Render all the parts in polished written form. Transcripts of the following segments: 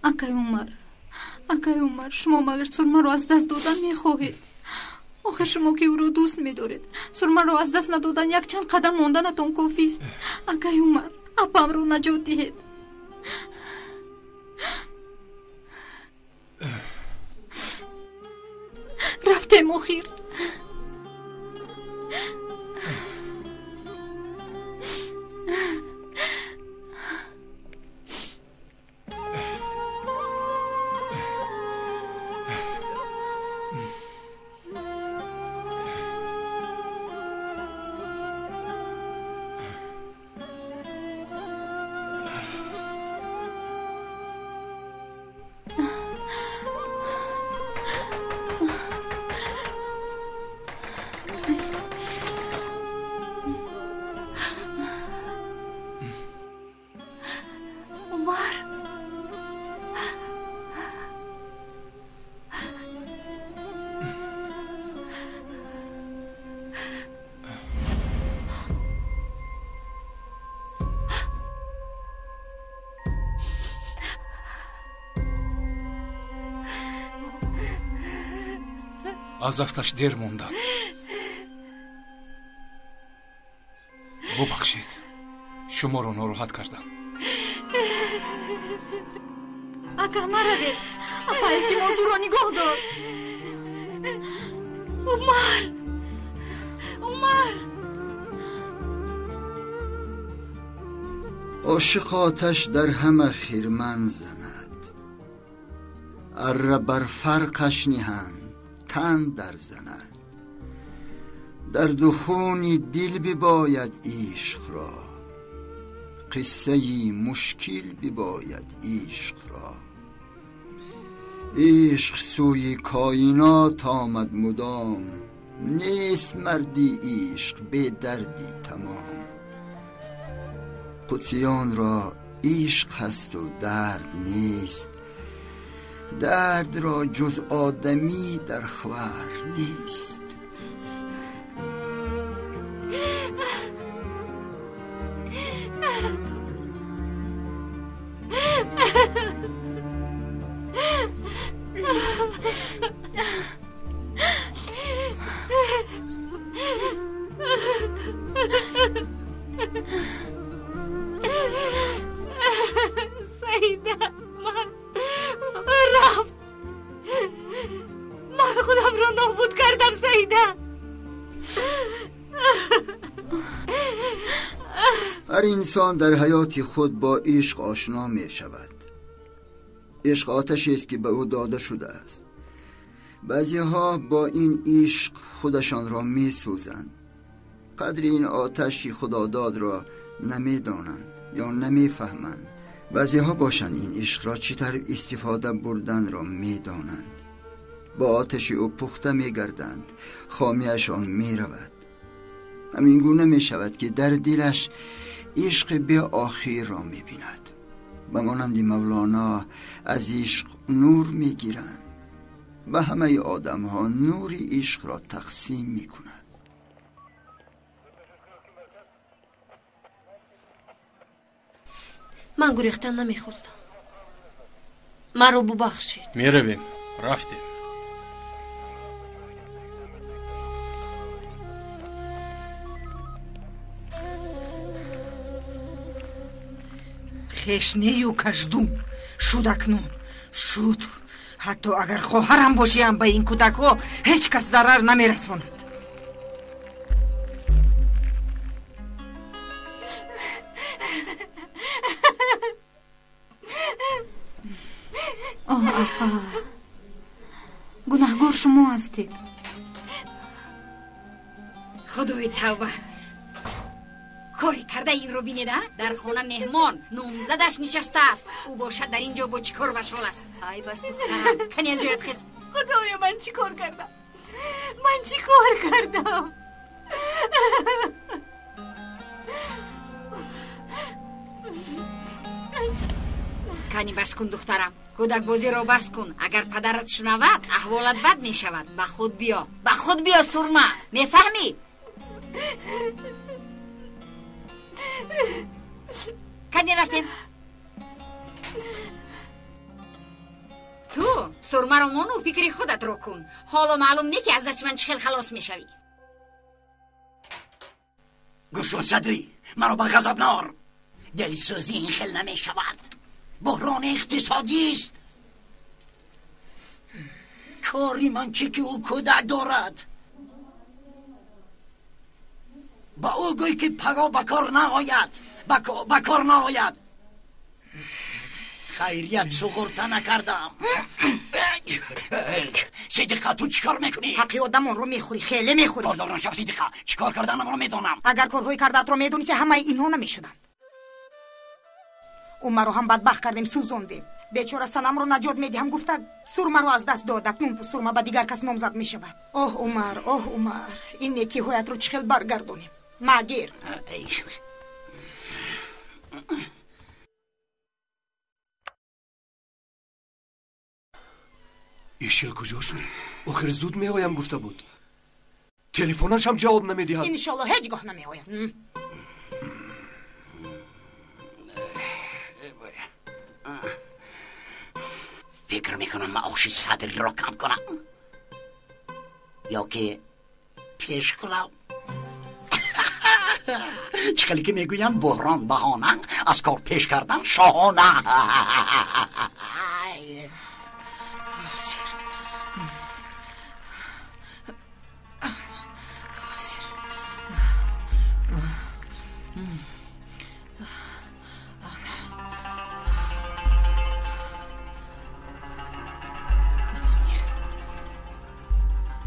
Акай Умар, акай Умар, шумо магар Сурмаро аз даст додан мехоҳед? Охир шумо ки ӯро дӯст медоред, Сурмаро аз даст надодан якчанд қадам монданатон кофист. Акай Умар, апамро наҷот диҳед. Рафтем охир. Аз рафташ дер мондам. Бубахшед, шуморо нороҳат кардам. Ака, наравед. Апа, илтимос, ӯро нигоҳ дор. Умар, Умар. Ошиқ оташ дар ҳама хирман занад, арра бар фарқаш ниҳанд тан дар занад. Дарду хуни дил бибояд ишқро, қиссаи мушкил бибояд ишқро. Ишқ сӯи коинот омад мудом, нест марди ишқ бедарди тамом. Қудсиёнро ишқ ҳасту дард нест, дардро ҷуз одамӣ дар хвар нест. Саида, ман рафт. Ман худамро нобуд кардам, Саида. Ҳар инсон дар ҳаёти худ бо ишқ ошно мешавад. Ишқ оташест ки ба ӯ дода шудааст. Баъзеҳо бо ин ишқ худашонро месӯзанд. Қадри ин оташи худододро намедонанд ё намефаҳманд. Баъзеҳо бошанд ин ишқро чӣ тавр истифода бурданро медонанд. Бо оташи ӯ пухта мегарданд, хомияшон меравад. Ҳамин гуна мешавад ки дар дилаш ишқи беохирро мебинад. Ба монанди Мавлоно аз ишқ нур мегиранд. Ба ҳамаи одамҳо нури ишқро тақсим мекунад. Ман гурехтан намехостам. Маро бубахшед. Меравем, рафтем. Хешнею каждум шуд акнун шуд. Ҳатто агар хоҳарам бошиам, ба ин кӯдакҳо ҳеҷ кас зарар намерасонад. Оҳ, апа, гунаҳгор шумо ҳастед. Худои тавба, кори карда инро бинед, а? Дар хона меҳмон номзадаш нишастааст, ӯ бошад дар ин ҷо бо чӣ кор машғул аст? Ай бас, духтарам, кани аз ҷоят хез. Худоё, ман чӣ кор кардам? Ман чӣ кор кардам? Кани бас кун, духтарам, кӯдакбозиро бас кун. Агар падарат шунавад, аҳволат бад мешавад. Ба худ биё, ба худ биё, Сурма, мефаҳмӣ? Кани рафтем. Сурмаро мону фикри худатро кун. Ҳоло маълум не, ки аз дасти ман чӣ хел халос мешавӣ. Гӯш кун, Садрӣ, маро ба ғазаб наор. Дилсӯзӣ ин хел намешавад. Буҳрони иқтисодист. Кори ман чӣ, ки ӯ кӯдак дорад? Ба ӯ гӯй, ки паго ба кор наояд, ба кор наояд. Хайрият, суғурта накардам. Сидиқа, ту чӣ кор мекунӣ? Ҳаққи одамонро мехӯрӣ, хеле мехӯрӣ. Кордор нашав, Сидиқа. Чӣ кор карданамро медонам. Агар корҳои кардаатро медонисти, ҳамаи инҳо намешуданд. Умаро ҳам бадбахт кардем, сӯзондем. Бечора Санамро наҷот медиҳам гуфта, Сурмаро аз даст дод. Акнун Сурма ба дигар кас номзад мешавад. Оҳ, Умар, оҳ, Умар, ин некиҳоятро чӣ хел баргардонем? Магир. Ишил куҷо шуд? Охир зуд меоям гуфта буд. Телефонашам ҷавоб намедиҳад. Иншолло ҳеҷ гоҳ намеояд. Фикр мекунам, маоши Садриро кам кунам ё ки пеш кунам. Чӣ хеле ки мегӯям, буҳрон баҳона, аз кор пеш кардан шоҳона.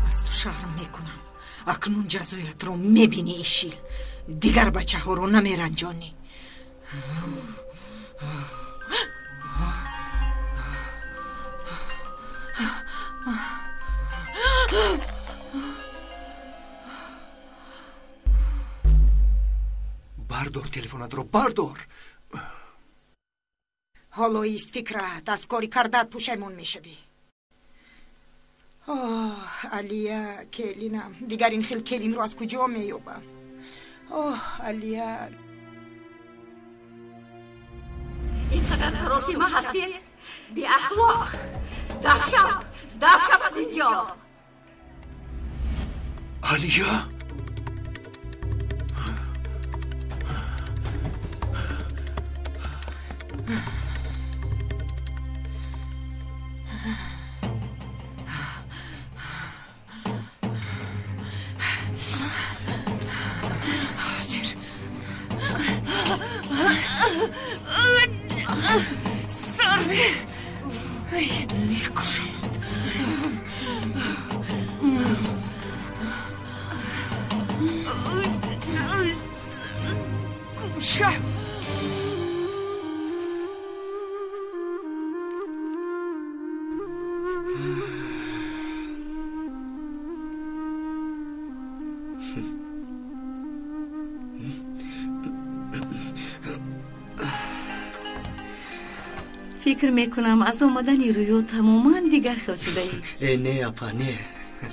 Аз ту шарм мекунам. Акнун ҷазоятро мебинӣ, Ишил. Дигар бачаҳоро намеранҷонӣ. Бардор телефонатро, бардор. Ҳоло ист фикрат, аз кори кардаат пушаймон мешавӣ. Оҳ, Алия, келинам, дигар ин хел келинро аз куҷо меёбам? Оҳ, Алия. Ин қадар саросима ҳастед? Беахлоқ! Дафшав, дафшав аз ин ҷо! Алия? Ҳозир. Сард мекушамад. Гӯша. Фикр мекунам, аз омадани Рӯё тамоман дигар хел шудаӣ. Э, не, апа, не.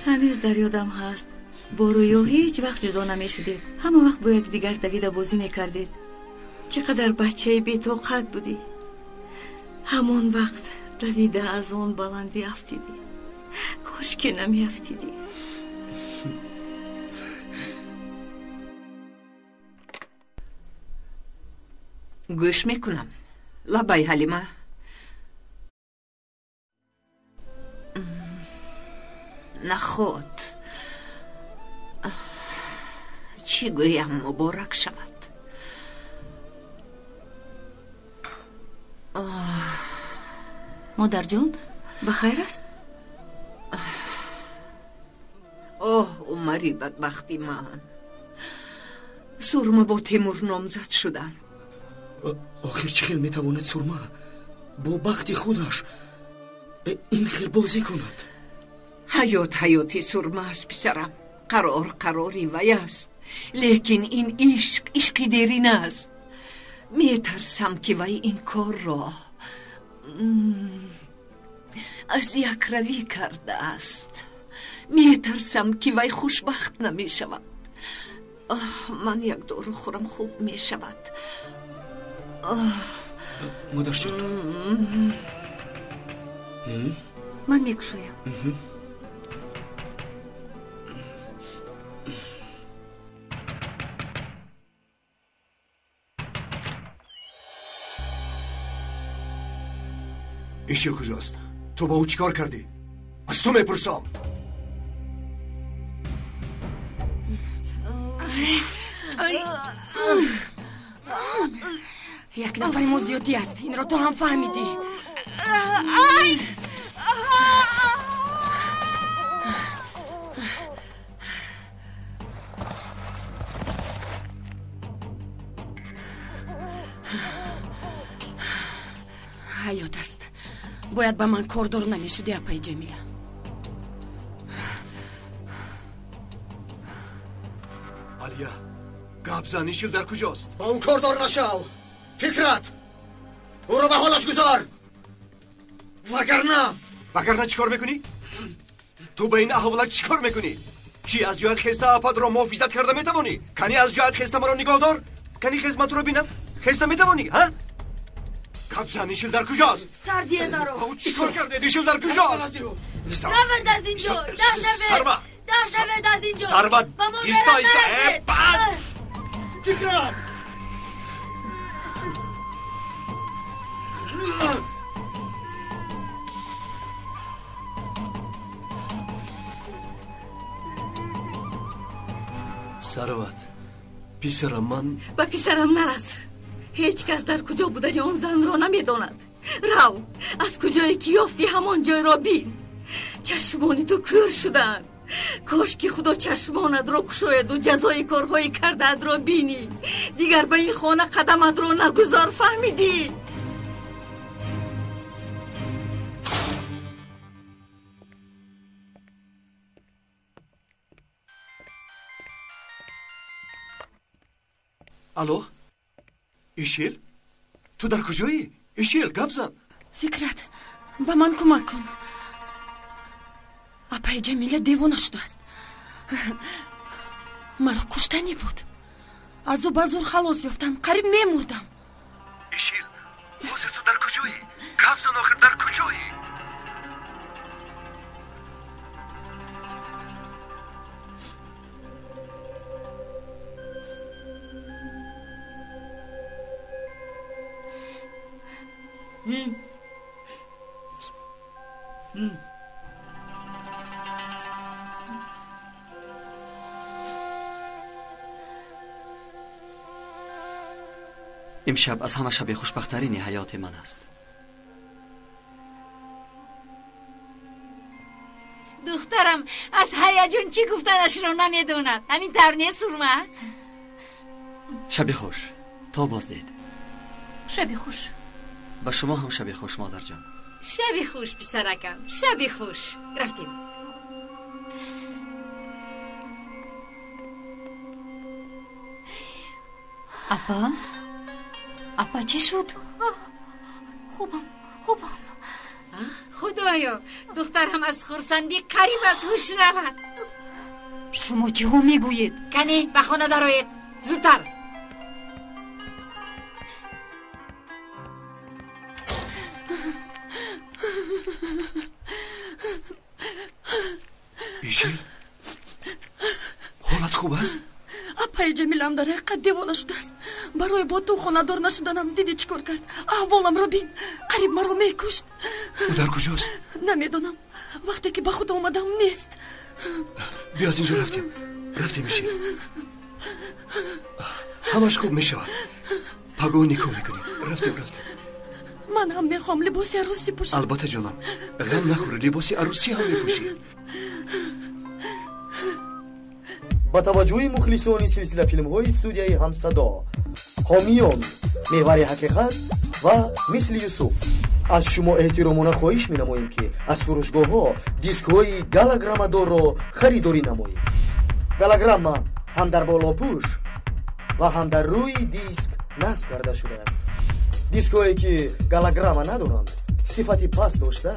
Ҳанӯз дар ёдам ҳаст, бо Рӯё ҳеҷ вақт ҷудо намешудед. Ҳама вақт бо якдигар давида бозӣ мекардед. Чӣ қадар бачаи бетоқат будӣ. Ҳамон вақт давида аз он баландӣ афтидӣ. Кош ки намеафтидӣ. Гӯш мекунам. Лабай, Ҳалима. Наход, чӣ гӯям, муборак шавад. Модарҷон, ба хайр аст? Оҳ, Умари бадбахти ман, Сурма бо Темур номзад шуданд. Охир чӣ хел метавонад Сурма бо бахти худаш ин хел бозӣ кунад? Ҳаёт ҳаёти Сурма аст, писарам. Қарор қарори вай аст, лекин ин ишқ ишқи дерин аст. Метарсам, ки вай ин корро аз якравӣ кардааст. Метарсам, ки вай хушбахт намешавад. Ман як дору хӯрам, хуб мешавад. Модарҷон. Ман мекушоям. Ишил куҷост? Ту бо ӯ чӣ кор кардӣ? Аз ту мепурсам. Як нафари мо зиёдтӣ аст. Инро ту ҳам фаҳмидӣ. Ҳаёт аст. Бояд ба ман кордор намешудӣ, апаи Ҷамила. Алия, гап зан, Ишил дар куҷост? Ба ӯ кордор нашав. Фикрат, ӯро ба ҳолаш гузор. Вагарна чӣ кор мекунӣ? Ту ба ин аҳволат чӣ кор мекунӣ? Чӣ аз ҷоят хеста ападро муҳофизат карда метавонӣ? Кани аз ҷоят хеста маро нигоҳ дор? Кани хизматро бинам? Хеста метавонӣ, ҳа? Гап зан, Ишил дар куҷост? Сардие наро. Ба ӯ чӣ кор кардед? Ишил дар куҷост? Равед аз ин ҷо! Сарва! Давед аз ин ҷо! Сарва! Иста, иста! Бас! Фикрат! Сарват, писарам, ман ба писарам нарас. Ҳеҷ кас дар куҷо будани он занро намедонад. Рав, аз куҷое ки ёфтӣ ҳамон ҷойро бин. Чашмони ту кӯр шудаанд. Кош ки худо чашмонатро кушояду ҷазои корҳои кардаатро бинӣ. Дигар ба ин хона қадаматро нагузор, фаҳмидӣ? Алло, Ишил, ту дар куҷоӣ? Ишил, гап зан. Фикрат, ба ман кӯмак кун. Апаи Ҷамила девона шудааст. Маро куштанӣ буд. Аз ӯ ба зур халос ёфтам, қариб мемурдам. Ишил, ҳозир ту дар куҷоӣ? Гап зан, охир дар куҷоӣ? Имшаб аз ҳама шаби хушбахттарини ҳаёти ман аст. Духтарам аз ҳаяҷон чӣ гуфтанашро намедонад. Ҳамин тавр нест, Сурма? Шаби хуш, то боздид. Шаби хуш. Ба шумо ҳам шаби хуш, модарҷон. Шаби хуш, писаракам, шаби хуш. Рафтем. Апа? Апа, чӣ шуд? Хубам, хубам. Худоё, духтарам аз хурсандӣ қариб аз ҳуш равад. Шумо чиҳо мегӯед? Кане, ба хона дароед, зудтар. Ишил, ҳолат хуб аст? Апаи Ҷамилам дар ҳақиқат девона шудааст. Барои бо ту хонадор нашуданам дидӣ чӣ кор кард? Аҳволамро бин, қариб маро мекушт. Ӯ дар куҷост? Намедонам. Вақте ки ба худ омадам нест. Биё аз инҷо рафтем. Рафтем, Ишил. Ҳамаш хуб мешавад. Пагоҳ никоҳ мекунем. Рафтем, рафтем. Ман ҳам мехоҳам либоси арӯсӣ пӯшам. Албатта ҷонам, ғам нахӯр, либоси арӯсӣ ҳам мепӯшӣ. Ба таваҷҷӯҳи мухлисони силсилафилмҳои студияи Ҳамсадо, ҳомиён, Меҳвари ҳақиқат ва Мисли Юсуф аз шумо эҳтиромона хоҳиш менамоем, ки аз фурӯшгоҳҳо дискҳои галаграммадорро харидорӣ намоед. Галаграмма ҳам дар болопӯш ва ҳам дар рӯи диск насб карда шудааст. Дискҳое ки галаграмма надоранд, сифати паст дошта,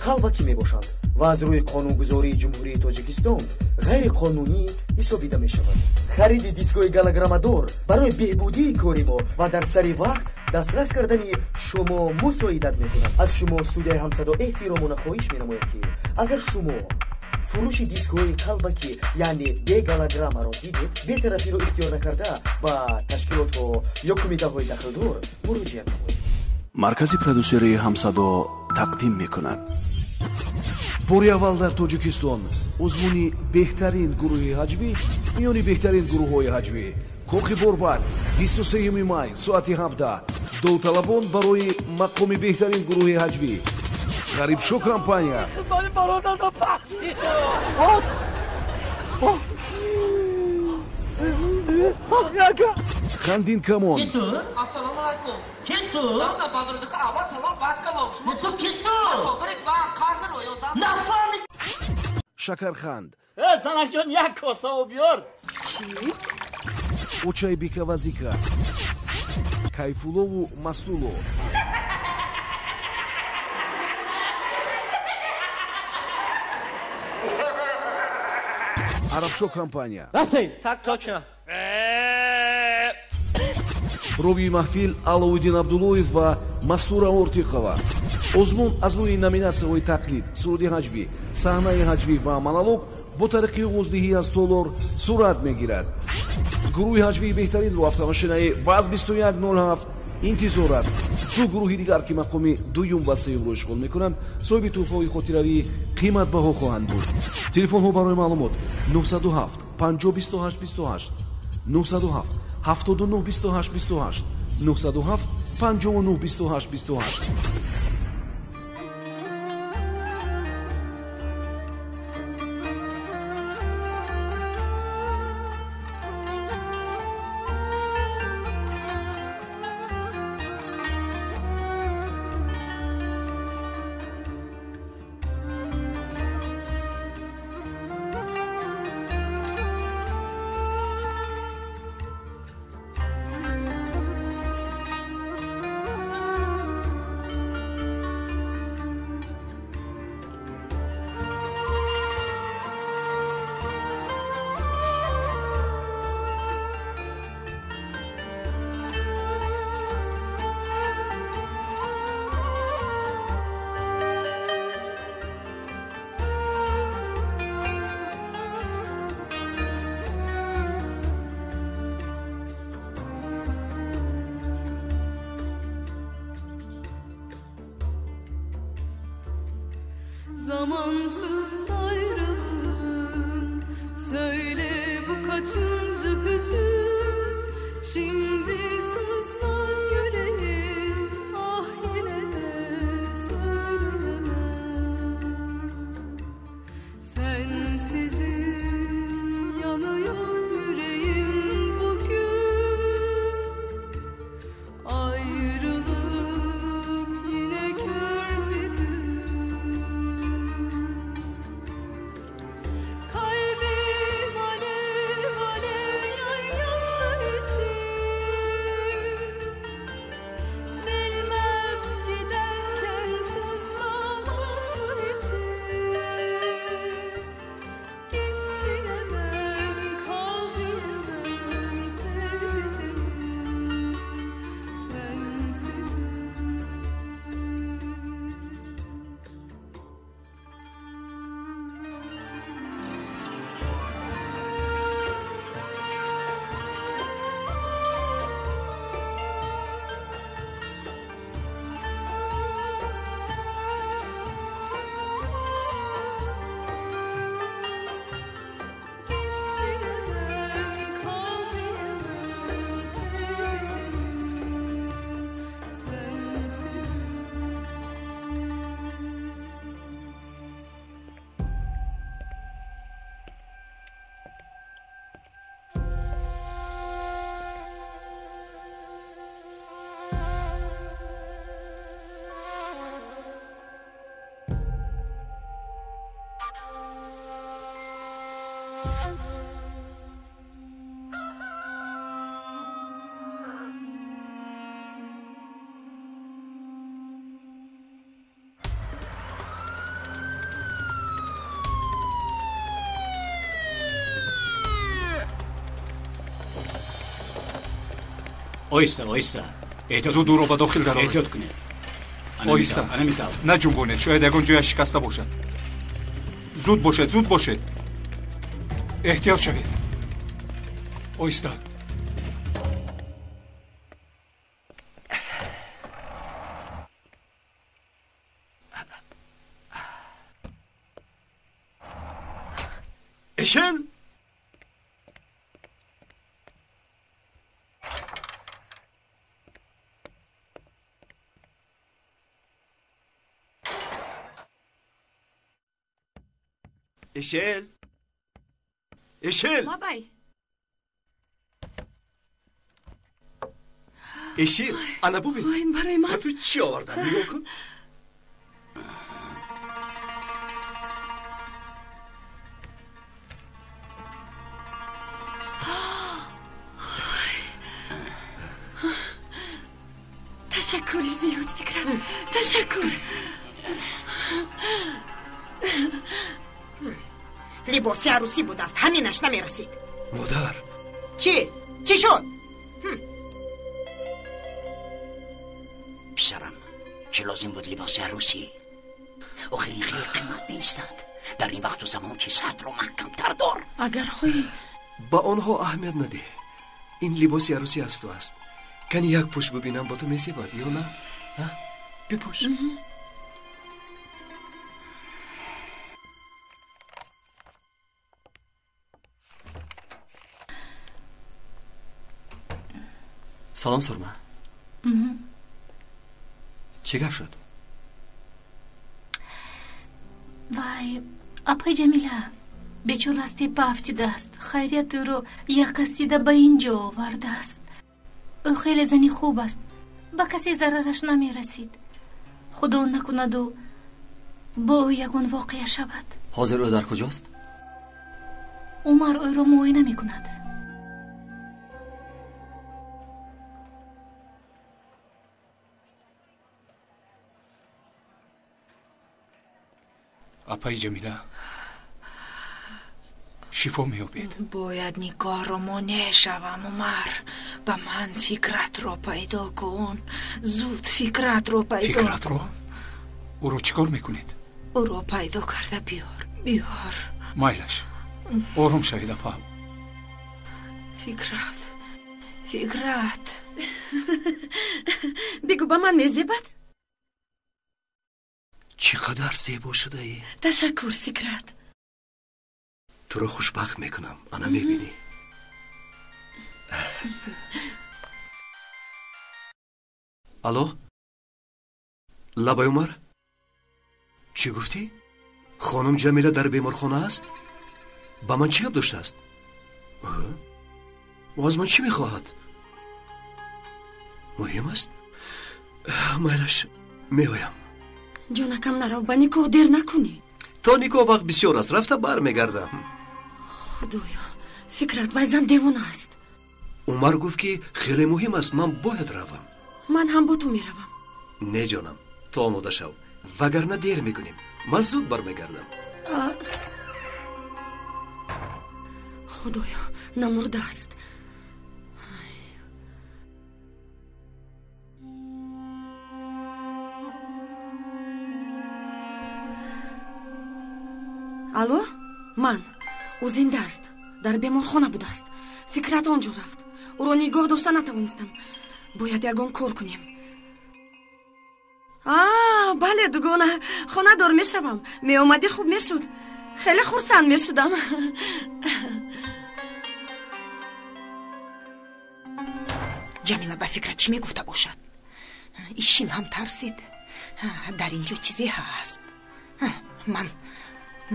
қалбакӣ мебошанд ва аз рӯи қонунгузории Ҷумҳурии Тоҷикистон ғайриқонунӣ ҳисобида мешавад. Хариди дискҳои галаграммадор барои беҳбудии кори мо ва дар сари вақт Дастрас кардани шумо мусоидат мекунад. Аз шумо студияи Ҳамсадо эҳтиромона хоҳиш менамояд, ки агар шумо фурӯши дискҳои қалбакӣ, яъне бе голограммаро дидед, бетарафиро ихтиёр накарда ба ташкилотҳо ё кумитаҳои дахлдор муроҷиат намоед. Маркази продюсерии Ҳамсадо тақдим мекунад. Бори аввал дар Тоҷикистон озмуни беҳтарин гурӯҳи ҳаҷвӣ миёни беҳтарин гурӯҳҳои ҳаҷвӣ Кохи Борбад 23 май соати 17. Довталабон барои мақоми беҳтарин гурӯҳи ҳаҷвӣ Ғарибшо компания, Хандин Камон, Шакарханд, занакҷон, як коса об биёр. Очайбека Вазика, Кайфуллову Мастулло, Арабшо компания. Рафтем. Так точно. Ровии маҳфил Аловиддин Абдуллоев ва Мастура Ортиқова. Озмун аз рӯи номинатсияҳои тақлид, суруди ҳаҷвӣ, саҳнаи ҳаҷвӣ ва монолог бо тариқи овоздиҳӣ аз толор сурат мегирад. Гурӯҳи ҳаҷвии беҳтаринро автомошинаи ВАЗ 2107 интизор аст. Ду гурӯҳи дигар, ки мақоми дуюм ва сеюмро ишғол мекунанд, соҳиби тӯҳфаҳои хотиравии қиматбаҳо хоҳанд буд. Телефонҳо барои маълумот 907 50 28 28, 907 79 28 28, 907 59 28 28. Zamansız ayrılığın, söyle bu kaçıncı hüzün? Şimdi sızlar yüreğim, ah yine de söyleyemem. Sensizim yanıyor yüreğim bugün. Ayrılık yine kör bir gün. Kalbim alev alev yar yandı için. Bilmem giderken sızlamaz mı için. Git diyemem, kal diyemem sevdiceğim, sensizim. Git diyemem, kal diyemem sevdiceğim, sensizim. Оҳиста, оҳиста, Зуд ӯро ба дохил дароред. Эҳтиёт кунед. Оҳиста, наҷунбонед, шояд ягон ҷояш шикаста бошад. Зуд бошед, зуд бошед. Эҳтиёт шавед. Оҳиста. Эшел! Эшел! Эшел! Лабай! Эшел, ана бубин. Ой, барои ман. Ба ту чӣ овардам? Нигоҳ кун. Ташаккури зиёд, Фикрат. Ташаккур. Либоси арӯсӣ будааст, ҳаминаш намерасид. Модар. Чӣ? Чӣ шуд? Писарам, чӣ лозим буд либоси арӯсӣ? Охир ин хеле қимат меистад. Дар ин вақту замон кисаатро маҳкамтар дор. Агар хоҳӣ. Ба онҳо аҳамият надиҳ. Ин либоси арӯсӣ аз ту аст. Кани як пӯш бибинам, ба ту мезебад ё на? Бипӯш. Салом, Сурма. Чӣ гап шуд? Вай, апаи Ҷамила бечора аз теппа афтидааст. Хайрият ӯро як кас дида ба ин ҷо овардааст. Ӯ хеле зани хуб аст, ба касе зарараш намерасид. Худо накунаду бо ӯ ягон воқеа шавад. Ҳозир ӯ дар куҷост? Умар ӯро муоина мекунад. Апаи Ҷамила шифо меёбед. Бояд никоҳро монеъ шавам, Умар. Ба ман Фикратро пайдо кун. Зуд Фикратро пайдо. Фикратро? Ӯро чӣ кор мекунед? Ӯро пайдо карда биёр. Биёр. Майлаш. Ором шавед, апа. Фикрат. Фикрат. Бигӯ, ба ман мезебад? Чӣ қадар зебо шудаӣ. Ташаккур, Фикрат. Туро хушбахт мекунам, ана мебинӣ. Алло? Лабай Умар? Чӣ гуфтӣ? Хонум Ҷамила дар беморхона аст? Ба ман чӣ гап доштааст? Ӯ аз ман чӣ мехоҳад? Муҳим аст? Майлаш, меоям. Ҷонакам, нарав, ба никоҳ дер накунӣ. То никоҳ вақт бисёр аст, рафта бармегардам. Худоё, Фикрат, вай зан девона аст. Умар гуфт, ки хеле муҳим аст, ман бояд равам. Ман ҳам бо ту меравам. Не, ҷонам, ту омода шав, вагарна дер мекунем. Ман зуд бармегардам. Худоё, намурдааст. Алло, ман. Ӯ зинда аст, дар беморхона будааст. Фикрат он ҷо рафт. Ӯро нигоҳ дошта натавонистам. Бояд ягон кор кунем. А, бале, дугона, хонадор мешавам. Меомадӣ хуб мешуд. Хеле хурсанд мешудам. Ҷамила ба Фикрат чӣ мегуфта бошад? Ишил ҳам тарсид. Дар ин ҷо чизе ҳаст.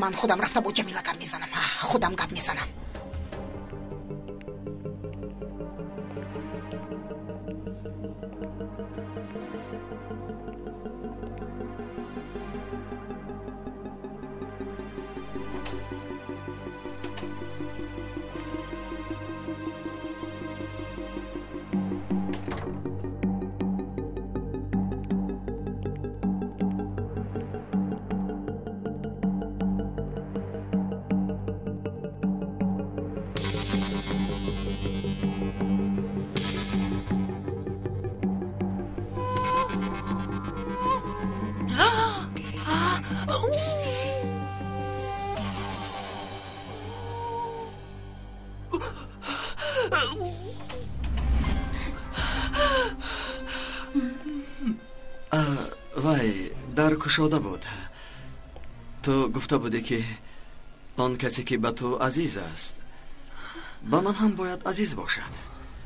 Ман худам рафта бо Ҷамила гап мезанам. Худам гап мезанам. Вай дар кушода буд. Ту гуфта будӣ, ки он касе, ки ба ту азиз аст, ба ман ҳам бояд азиз бошад.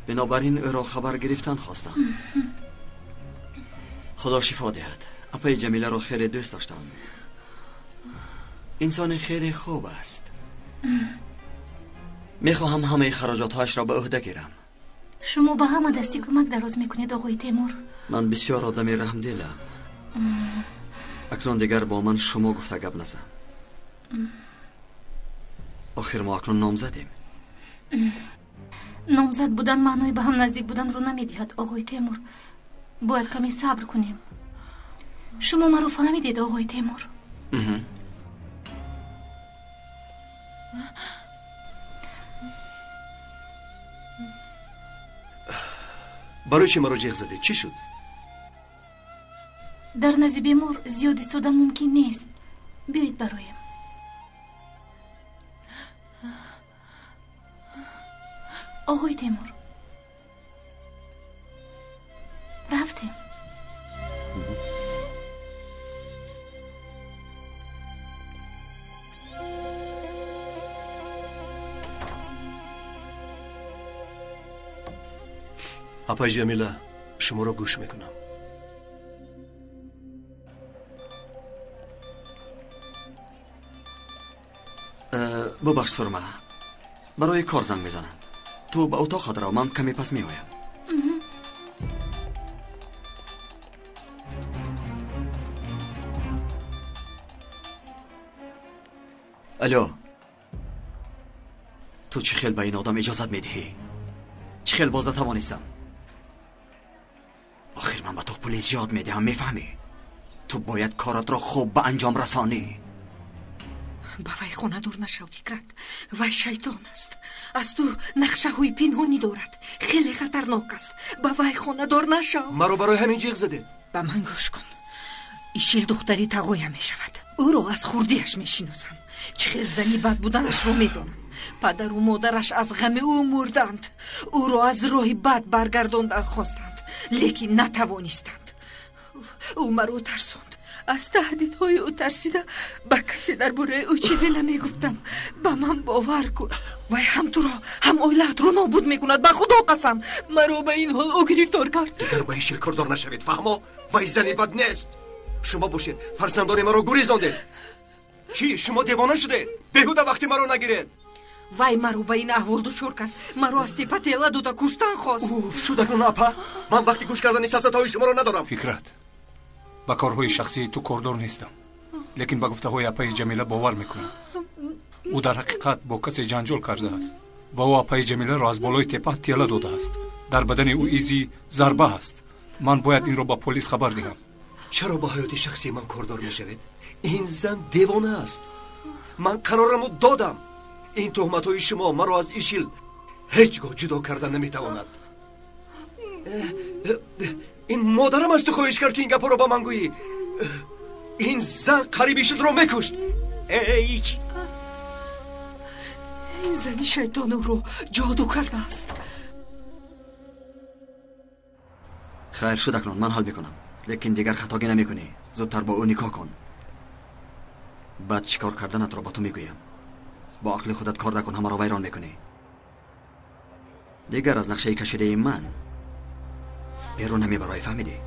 Бинобар ин ӯро хабар гирифтан хостам. Худо шифо диҳад. Апаи Ҷамиларо хеле дӯст доштам. Инсони хеле хуб аст. Мехоҳам ҳамаи хароҷотҳояшро ба ӯҳда гирам. Шумо ба ҳама дасти кӯмак дароз мекунед, оғои Темур. Ман бисёр одами раҳмдилам. Акнун дигар бо ман шумо гуфта гап назан. Охир мо акнун номзадем. Номзад будан маънои ба ҳам наздик буданро намедиҳад, оғои Темур. Бояд каме сабр кунем. Шумо маро фаҳмидед, оғои Темур? Барои чӣ маро ҷеғ задед? Чӣ шуд? Дар назди бемор зиёд истодан мумкин нест. Биёед бароем. Оғои Темур, рафтем. Апаи Ҷамила, шуморо гӯш мекунам. Бубахш, Сурма, барои кор занг мезананд. Ту ба утоқат рав, ман каме пас меоям. Алё, ту чӣ хел ба ин одам иҷозат медиҳӣ? Чӣ хел боз натавонистам? Охир ман ба ту пули зиёд медиҳам, мефаҳмӣ? Ту бояд коратро хуб ба анҷом расонӣ. Ба вай хонадор нашав, Фикрат. Вай шайтон аст. Аз ту нақшаҳои пинҳонӣ дорад. Хеле хатарнок аст. Ба вай хонадор нашав. Маро барои ҳамин ҷиғ задед. Ба ман гӯш кун. Ишил духтари тағоя мешавад. Ӯро аз хурдиаш мешиносам. Чӣ хел зани бад буданашро медонам. Падару модараш аз ғами ӯ мурданд. Ӯро аз роҳи бад баргардондан хостанд, лекин натавонистанд. Ӯ маро тарсонд. Аз таҳдидҳои ӯ тарсида ба касе дар бораи ӯ чизе намегуфтам. Ба ман бовар кун, вай ҳам туро, ҳам оилаатро нобуд мекунад. Ба Худо қасам, маро ба ин ҳол ӯ гирифтор кард. Дигар ба ишил кордор нашавед, фаҳмо? Вай зани бад нест. Шумо бошед, фарзандони маро гурезондед. Чӣ, шумо девона шудед? Беҳуда вақти маро нагиред. Вай маро ба ин аҳвол дучор кард. Маро аз тепа тела дода куштан хост. Уф, шуд акнун, апа. Ман вақти гӯш кардани сафсатаҳои шуморо надорам. Фикрат, ба корҳои шахсии ту кордор нестам, лекин ба гуфтаҳои апаи Ҷамила бовар мекунам. Ӯ дар ҳақиқат бо касе ҷанҷол кардааст ва ӯ апаи Ҷамиларо аз болои тепа тела додааст. Дар бадани ӯ изи зарба аст. Ман бояд инро ба полис хабар диҳам. Чаро ба ҳаёти шахсии ман кордор мешавед? Ин зан девона аст. Ман қарорамро додам. Ин туҳматҳои шумо маро аз Ишил ҳеҷ гоҳ ҷудо карда наметавонад. Ин модарам аз ту хоҳиш кард, ки ин гапҳоро ба ман гӯӣ. Ин зан қариб Ишилро мекушт. Эй, ин зани шайтон ӯро ҷоду кардааст. Хайр шуд, акнун ман ҳал мекунам, лекин дигар хатогӣ намекунӣ. Зудтар бо ӯ никоҳ кун. Баъд чӣ кор карданатро ба ту мегӯям. Бо ақли худат кор накун, ҳамаро вайрон мекунӣ. Дигар аз нақшаи кашидаи ман берун намебароӣ, фаҳмидӣ?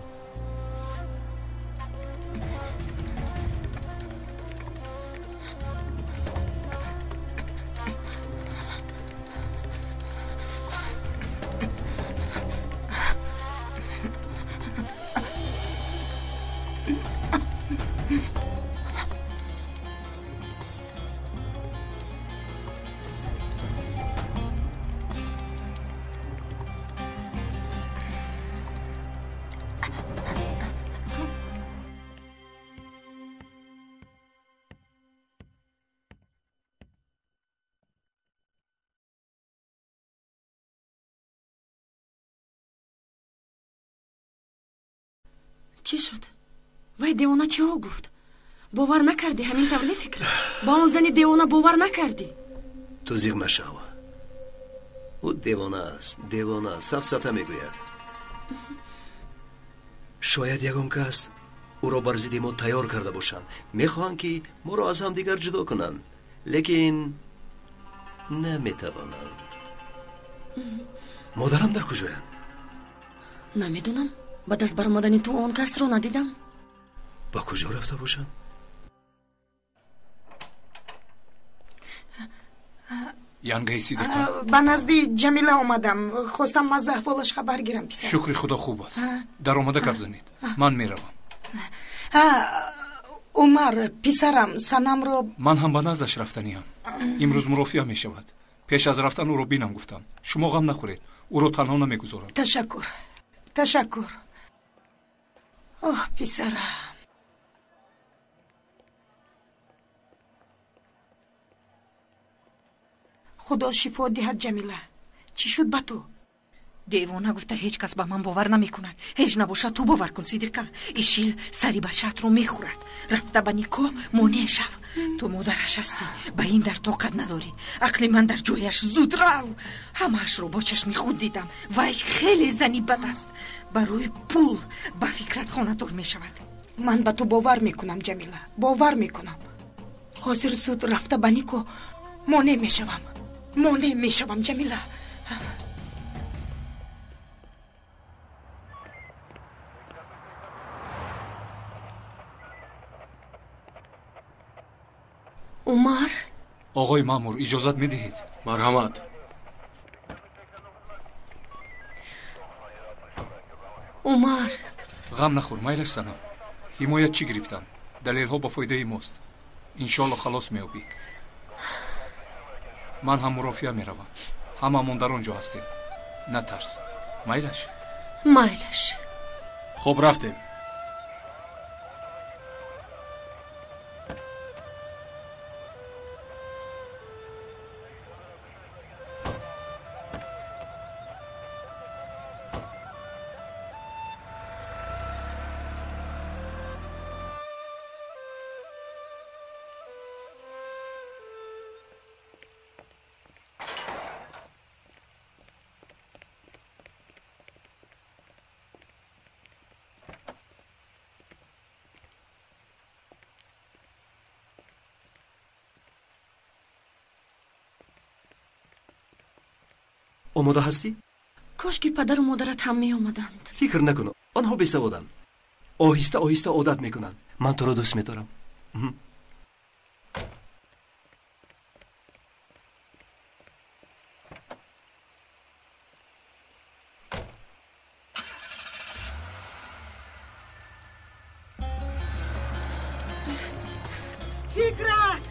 Чӣ шуд? Вай девона чиҳо гуфт? Бовар накардӣ, ҳамин тавр не Фикрат? Ба он зани девона бовар накардӣ? Ту зиғ машав. Ӯ девона аст, девона, сафсата мегӯяд. Шояд ягон кас ӯро бар зидди мо тайёр карда бошанд. Мехоҳанд, ки моро аз ҳамдигар ҷудо кунанд, лекин наметавонанд. Модарам дар куҷоянд? Намедонам. Баъд аз баромадани ту он касро надидам. Ба куҷо рафта бошанд? Янгаи Сидиқа. Ба назди Ҷамила омадам. Хостам аз аҳволаш хабар гирам, писарам. Шукри Худо, хуб аст. Даромада гап занед. Ман меравам. Умар, писарам, Санамро. Ман ҳам ба наздаш рафтаниам. Имрӯз мурофиа мешавад. Пеш аз рафтан ӯро бинам гуфтам. Шумо ғам нахӯред, ӯро танҳо намегузорам. Ташаккур, ташаккур. Оҳ, писарам. Худо шифо диҳад, Ҷамила. Чӣ шуд ба ту? Девона гуфта ҳеҷ кас ба ман бовар намекунад. Ҳеҷ набошад, ту бовар кун, Сидиқа. Ишил сари бачаатро мехӯрад. Рафта ба никоҳ монеъ шав. Ту модараш ҳастӣ, ба ин дар тоқат надорӣ. Ақли ман дар ҷояш, зуд рав. Ҳамаашро бо чашми худ дидам. Вай хеле зани бад аст. Барои пул ба Фикрат хонадор мешавад. Ман ба ту бовар мекунам, Ҷамила, бовар мекунам. Ҳозир зуд рафта ба никоҳ монеъ мешавам. Монеъ мешавам, Ҷамила. Умар? Оғои маъмур, иҷозат медиҳед? Марҳамат. Умар. Ғам нахӯр, майлаш Санам. Ҳимоят чӣ гирифтам? Далелҳо ба фоидаи мост. Иншоалло халос меёбӣ. Ман ҳам мурофиа меравам. Ҳамамон дар он ҷо ҳастем. Натарс. Майлаш? Майлаш. Хуб, рафтем. Омода ҳастӣ? Кош ки падару модарат ҳам меомаданд. Фикр накун, онҳо бесаводанд. Оҳиста оҳиста одат мекунанд. Ман туро дӯст медорам. Фикрат!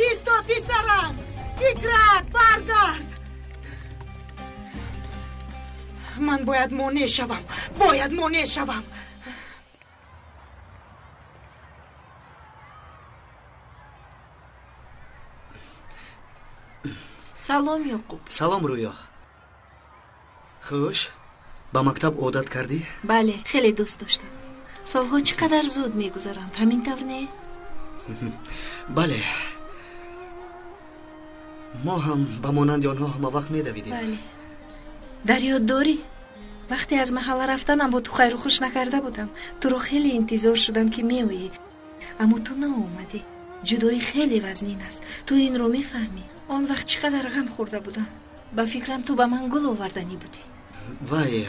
Исто, писарам! Фикрат, баргард! Ман бояд монеъ шавам, бояд монеъ шавам. Салом, Ёқуб. Салом, Рӯё. Хуш, ба мактаб одат кардӣ? Бале, хеле дӯст доштам. Солҳо чӣ қадар зуд мегузаранд, ҳамин тавр не? Бале, мо ҳам ба монанди онҳо ҳама вақт медавидем. Бале. Дар ёд дорӣ, вақте аз маҳалла рафтанам бо ту хайру хуш накарда будам. Туро хеле интизор шудам, ки меоӣ, аммо ту наомадӣ. Ҷудоӣ хеле вазнин аст, ту инро мефаҳмӣ. Он вақт чӣ қадар ғам хӯрда будам. Ба фикрам, ту ба ман гул оварданӣ будӣ. Вай,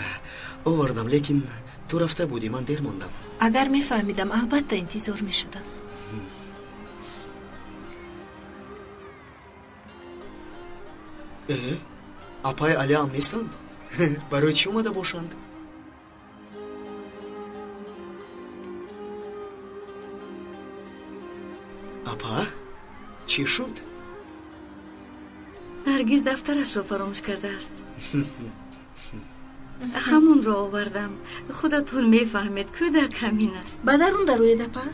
овардам, лекин ту рафта будӣ, ман дер мондам. Агар мефаҳмидам, албатта интизор мешудам. Э, апаи Алиам нестанд? Барои чӣ омада бошанд? Апа, чӣ шуд? Наргиз дафтарашро фаромӯш кардааст. Ҳамонро овардам. Худатон мефаҳмед, кӯдак ҳамин аст. Ба дарун дароед, апа.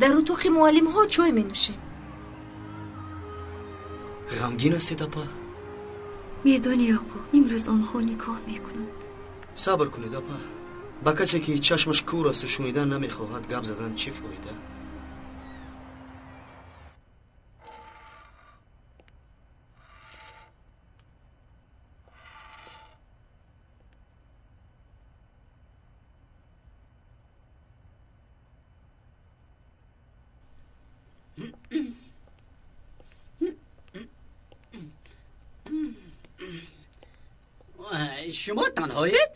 Дар утоқи муаллимҳо чой менӯшем. Ғамгин ҳастед, апа? Медонӣ, Ёқуб, имрӯз онҳо никоҳ мекунанд. Сабр кунед, апа. Ба касе ки чашмаш кӯр асту шунидан намехоҳад, гап задан чӣ фоида? شما تنهایید؟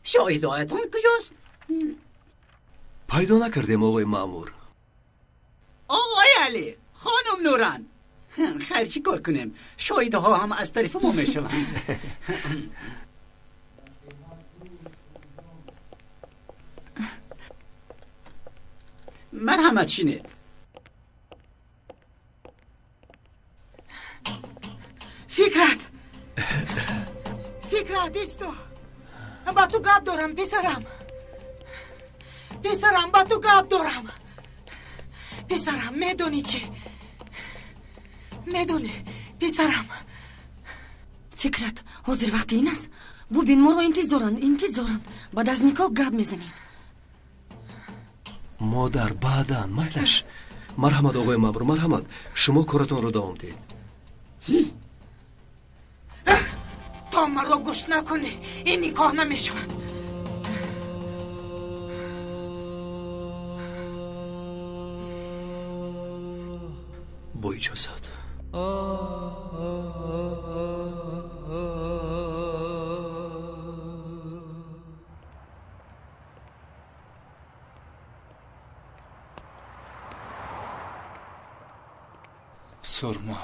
شاهدهایتان کجاست؟ پیدا نکردیم آقای مأمور. آقای علی، خانم نوران، خیر چی کار کنیم؟ شاهدها هم از طرف ما میشوند. مرحمت شینید. فکرت فکرت ایستو، با تو گپ دارم پسرم. پسرم با تو گپ دارم. پسرم میدونی چی؟ میدونی پسرم. فکرت ҳозир вақти ин аст. Бубин, моро интизоранд, интизоранд. Баъд аз никоҳ гап мезанед. Модар, баъдан майлаш. Марҳамат оғои маъмур, марҳамат, шумо коратонро давом диҳед. То маро гӯш накунӣ ин никоҳ намешавад. Бо иҷозат. Сурма.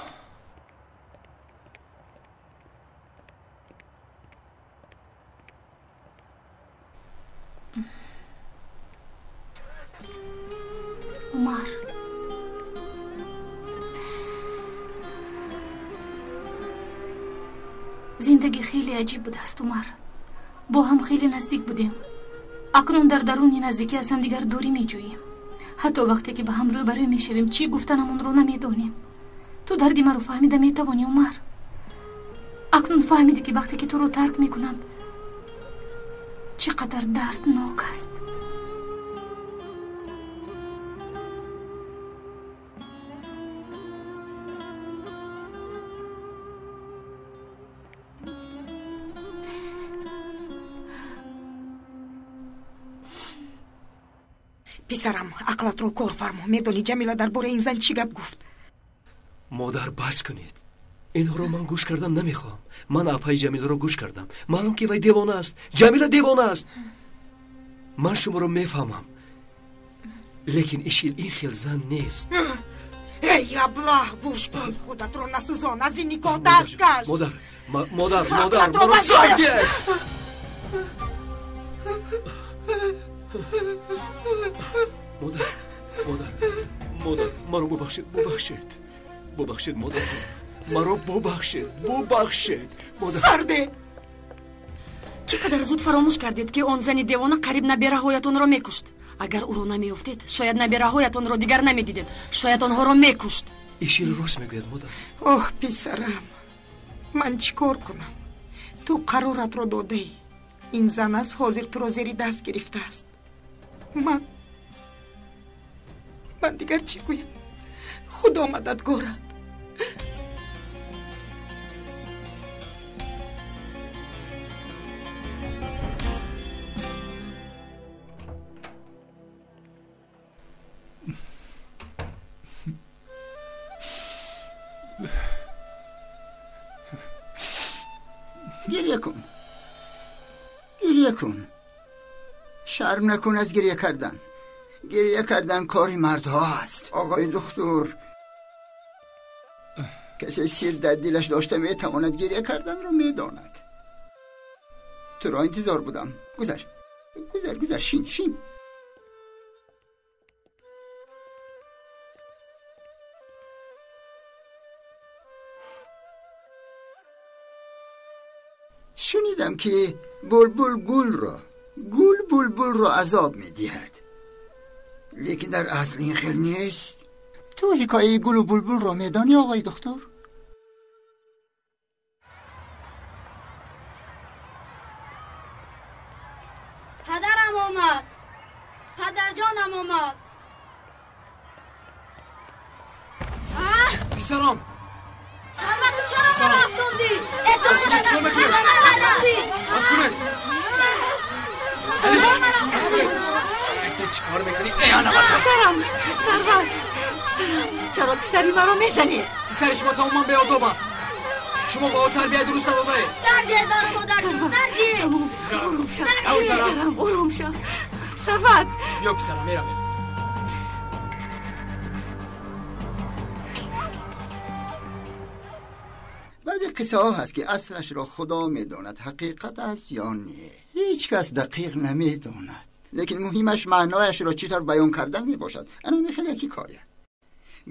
Умар, зиндагӣ хеле аҷиб будааст. Умар, бо ҳам хеле наздик будем. Акнун дар даруни наздикӣ аз ҳамдигар дурӣ меҷӯем. Ҳатто вақте ки ба ҳам рӯбарӯ мешавем, чӣ гуфтанамонро намедонем. Ту дарди маро фаҳмида метавонӣ, Умар. Акнун фаҳмидӣ, ки вақте ки туро тарк мекунанд, чӣ қадар дарднок аст. Писарам, ақлатро кор фармо. Медонӣ Ҷамила дар бораи ин зан чӣ гап гуфт? Модар, бас кунед. Инҳоро ман гӯш кардан намехоҳам. Ман апаи Ҷамиларо гӯш кардам. Маълум ки вай девона аст. Ҷамила девона аст. Ман шуморо мефаҳмам, лекин Ишил ин хел зан нест. Эй аблаҳ, гӯш кун, худатро насӯзон, аз ин никоҳ даст каш. Модар, модар, модар, маро сардед. Модар, модар, модар, маро бубахшед, бубахшед, бубахшед, модар, маро бубахшед, бубахшед, модар. Сарде! Чӣ қадар зуд фаромӯш кардед, ки он зани девона қариб набераҳоятонро мекушт. Агар ӯро намеёфтед, шояд набераҳоятонро дигар намедидед, шояд онҳоро мекушт. Ишил рост мегӯяд, модар. Оҳ, писарам, ман чӣ кор кунам? Ту қароратро додаӣ. Ин зан аз ҳозир туро зери даст гирифтааст. Ман дигар чӣ гӯям? Худо мададгорад. گریه کن، گریه کن، شرم نکن از گریه کردن. گریه کردن کاری مردها است آقای دکتر. کسی سیر در دلش داشته میتواند گریه کردن را میداند. تو را انتظار بودم. گذر گذر گذر، شین شین. شنیدم که بلبل گل را، گل بلبل را عذاب میدهد، لیکن در اصل این خیل نیست. تو حکایه گل و بلبل را میدانی آقای دکتر؟ پدرم آمد، پدرجانم آمد. پسرم، سلمى تو چرا مرا افتوندی؟ اتو چرا مرا افتوندی؟ بس کنید. Ту чӣ кор мекунӣ? Эй, ана бата! Сарам, Сарват, сарам, чаро писари маро мезанӣ? Писари шумо тамоман беодоб аст. Шумо ба ӯ тарбияи дуруст надодаед. Сардир дору модарҷон, сардир! Тамом, ором шав. Сарам, ором шав. Сарват! Биё писарам, меравем. Баъзе қиссаҳо ҳаст, ки аслашро Худо медонад, ҳақиқат аст ё не, ҳеҷ кас дақиқ намедонад. Лекин муҳимаш маънояшро чӣ тавр баён кардан мебошад. Ана мехел як ҳикоя.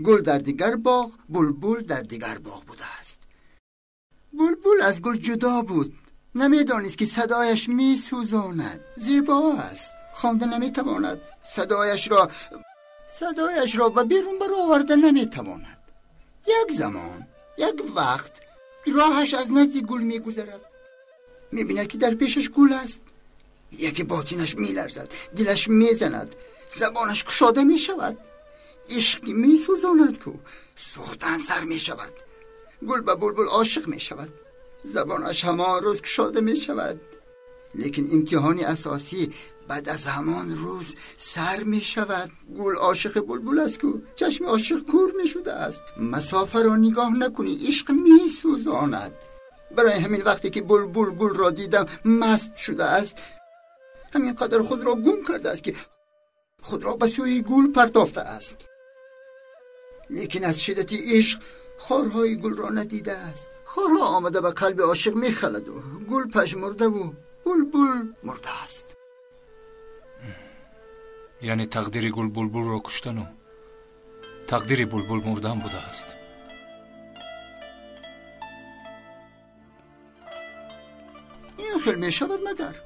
Гул дар дигар боғ, булбул дар дигар боғ будааст. Булбул аз гул ҷудо буд. Намедонист, ки садояш месӯзонад. Зебо аст, хонда наметавонад. Садояшро ба берун бароварда наметавонад. Як замон, як вақт роҳаш аз назди гул мегузарад. Мебинад, ки дар пешаш гул аст. Яке ботинаш меларзад, дилаш мезанад, забонаш кушода мешавад. Ишқ месӯзонад ку сӯхтан сар мешавад. Гул ба булбул ошиқ мешавад. Забонаш ҳамон рӯз кушода мешавад. Лекин имтиҳони асосӣ баъд аз ҳамон рӯз сар мешавад. Гул ошиқи булбул аст ку чашми ошиқ кур мешудааст. Масофаро нигоҳ накунӣ, ишқ месӯзонад. Барои ҳамин вақте ки булбул гулро дидам маст шудааст, ҳамин қадар худро гум кардааст, ки худро ба сӯи гул партофтааст. Лекин аз шиддати ишқ хорҳои гулро надидааст. Хорҳо омада ба қалби ошиқ мехаладу гул пажмурдаву булбул мурдааст. Яъне тақдири гул булбулро куштану тақдири булбул мурдан будааст. Ин хел мешавад магар?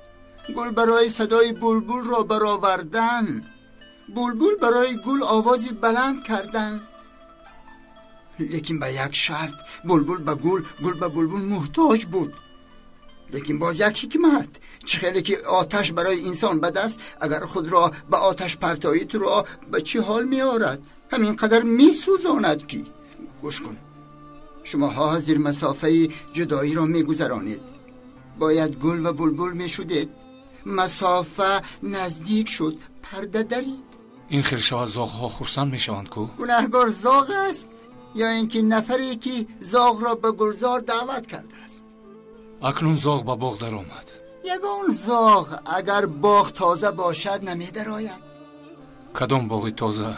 Гул барои садои булбулро баровардан, булбул барои гул овози баланд кардан. Лекин ба як шарт: булбул ба гул, гул ба булбул муҳтоҷ буд. Лекин боз як ҳикмат: чӣ хеле ки оташ барои инсон бад аст, агар худро ба оташ партоӣ, туро ба чӣ ҳол меорад? Ҳамин қадар месӯзонад ки. Гӯш кун, шумоҳо ҳозир масофаи ҷудоиро мегузаронед. Бояд гул ва булбул мешудед. Масофа наздик шуд, парда дарид. Ин хел шавад зоғҳо хурсанд мешаванд ку? Гунаҳгор зоғ аст ё ин ки нафаре ки зоғро ба гулзор даъват кардааст? Акнун зоғ ба боғ даромад. Ягон зоғ агар боғ тоза бошад намедарояд. Кадом боғи тоза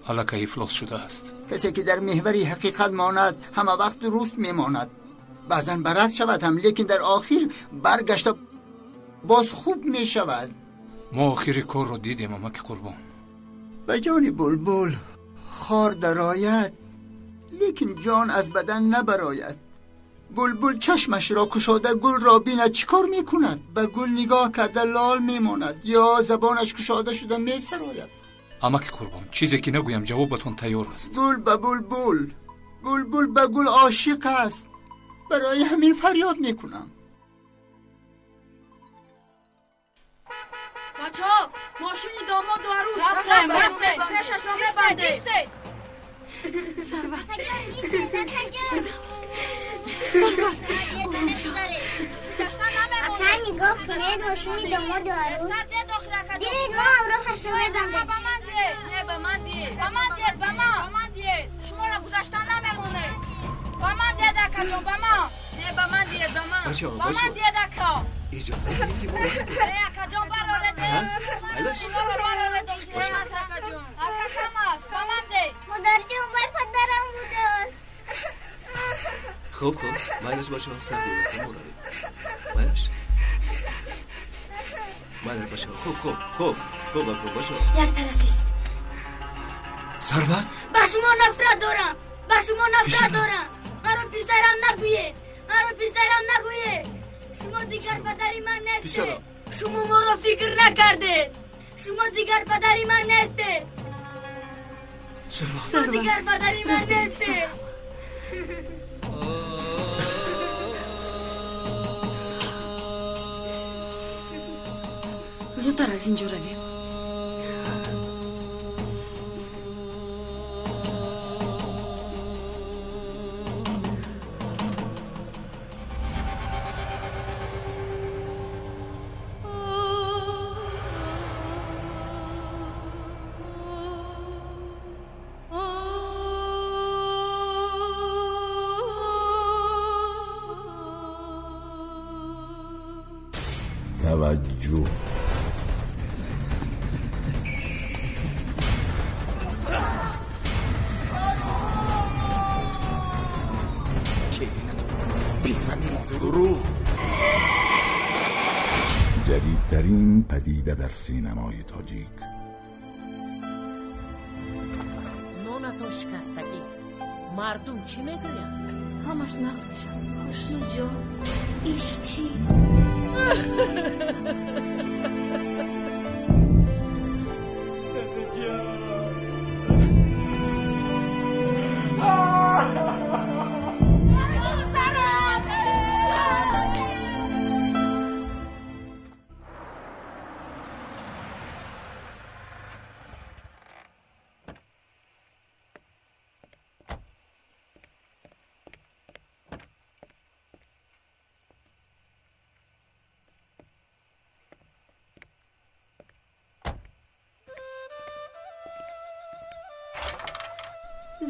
аллакай ифлос шудааст? Касе ки дар меҳвари ҳақиқат монад, ҳама вақт дуруст мемонад. Баъзан барад шавад ҳам, лекин дар охир баргашта боз хуб мешавад. Мо охири корро дидем, амаки Қурбон. Ба ҷони булбул хор дарояд, лекин ҷон аз бадан набарояд. Булбул чашмашро кушода гулро бинад, чӣ кор мекунад? Ба гул нигоҳ карда лол мемонад ё забонаш кушода шуда месарояд? Амаки Қурбон, чизе ки нагӯям ҷавобатон тайёр аст. Гул ба булбул, булбул ба гул ошиқ аст. Барои ҳамин фарёд мекунам. Бачаҳо, мошини домоду арӯс. Рафтем, рафтем, пешашро мебандем. Сарват, Сарват, ором шав. Ака, нигоҳ кунед, мошини домоду арӯс. Дидед, мо ҳамроҳашро мебандем. Ба ман диҳед, не ба ман диҳед, ба ман диҳед, ба ман, ба ман диҳед. Шуморо гузаштан намемонед. Ба ман диҳед, акаҷон, ба ман. Не, ба ман диҳед, ба ман. Ба ман диҳед, ака. Иҷоза диҳед ки мо Э, акаҷон, бароред. Шуморо бароред, охир аст, акаҷон. Ака кам аст, ба ман деҳ. Модарҷон, вай падарам будааст. Хуб, хуб, майлаш бачаҳо, сар диҳед, модари. Майлаш. Майлаш бачаҳо, хуб, хуб, хуб, хуб, хуб, бачаҳо. Як тарафист. Сарват? Ба шумо нафрат дорам. Ба шумо нафрат дорам. Маро писарам нагӯед. Маро писарам нагӯед. Шумо дигар падари ман нестед. Шумо моро фикр накардед. Шумо дигар падари ман нестед. Шумо дигар падари ман нестед. Зудтар аз инҷо равем. توجه. دروغ. جدیدترین پدیده در سینمای تاجیک. نونتون شکستگی، مردم چی میگویند؟ همش نقص میشد. خوشی جان، ایش چیز.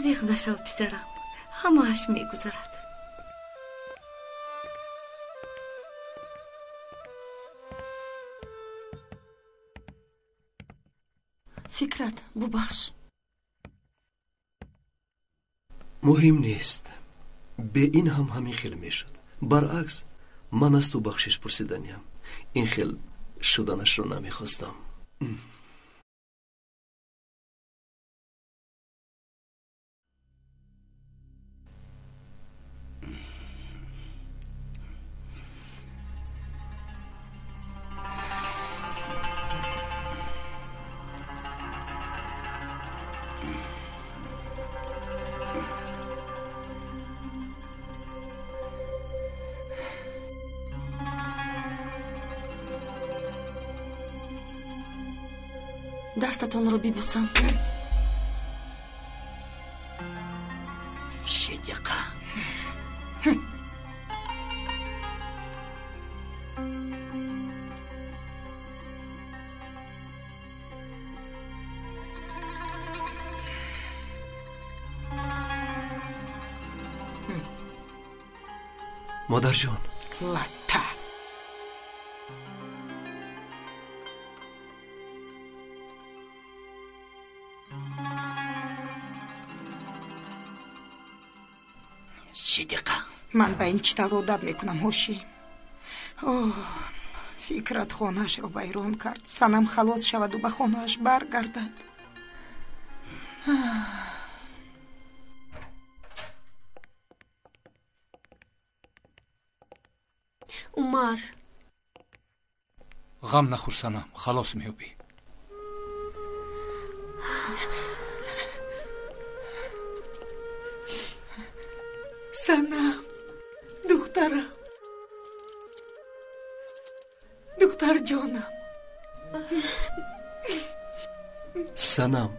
Зиқ нашав, писарам, ҳамааш мегузарад. Фикрат, бубахш. Муҳим нест, бе ин ҳам ҳамин хел мешуд. Баръакс, ман аз ту бахшиш пурсиданиям. Ин хел шуданашро намехостам. Дастатонро бибусам. Сидиқа. Модарҷон. Латта. Сидиқа. Ман ба ин чӣ тавр одат мекунам, ҳошим? Оҳ, Фикрат хонаашро вайрон кард. Санам халос шаваду ба хонааш баргардад. Умар. Ғам нахӯр, Санам, халос меёбӣ. Санам, духтарам, духтарҷонам. Санам,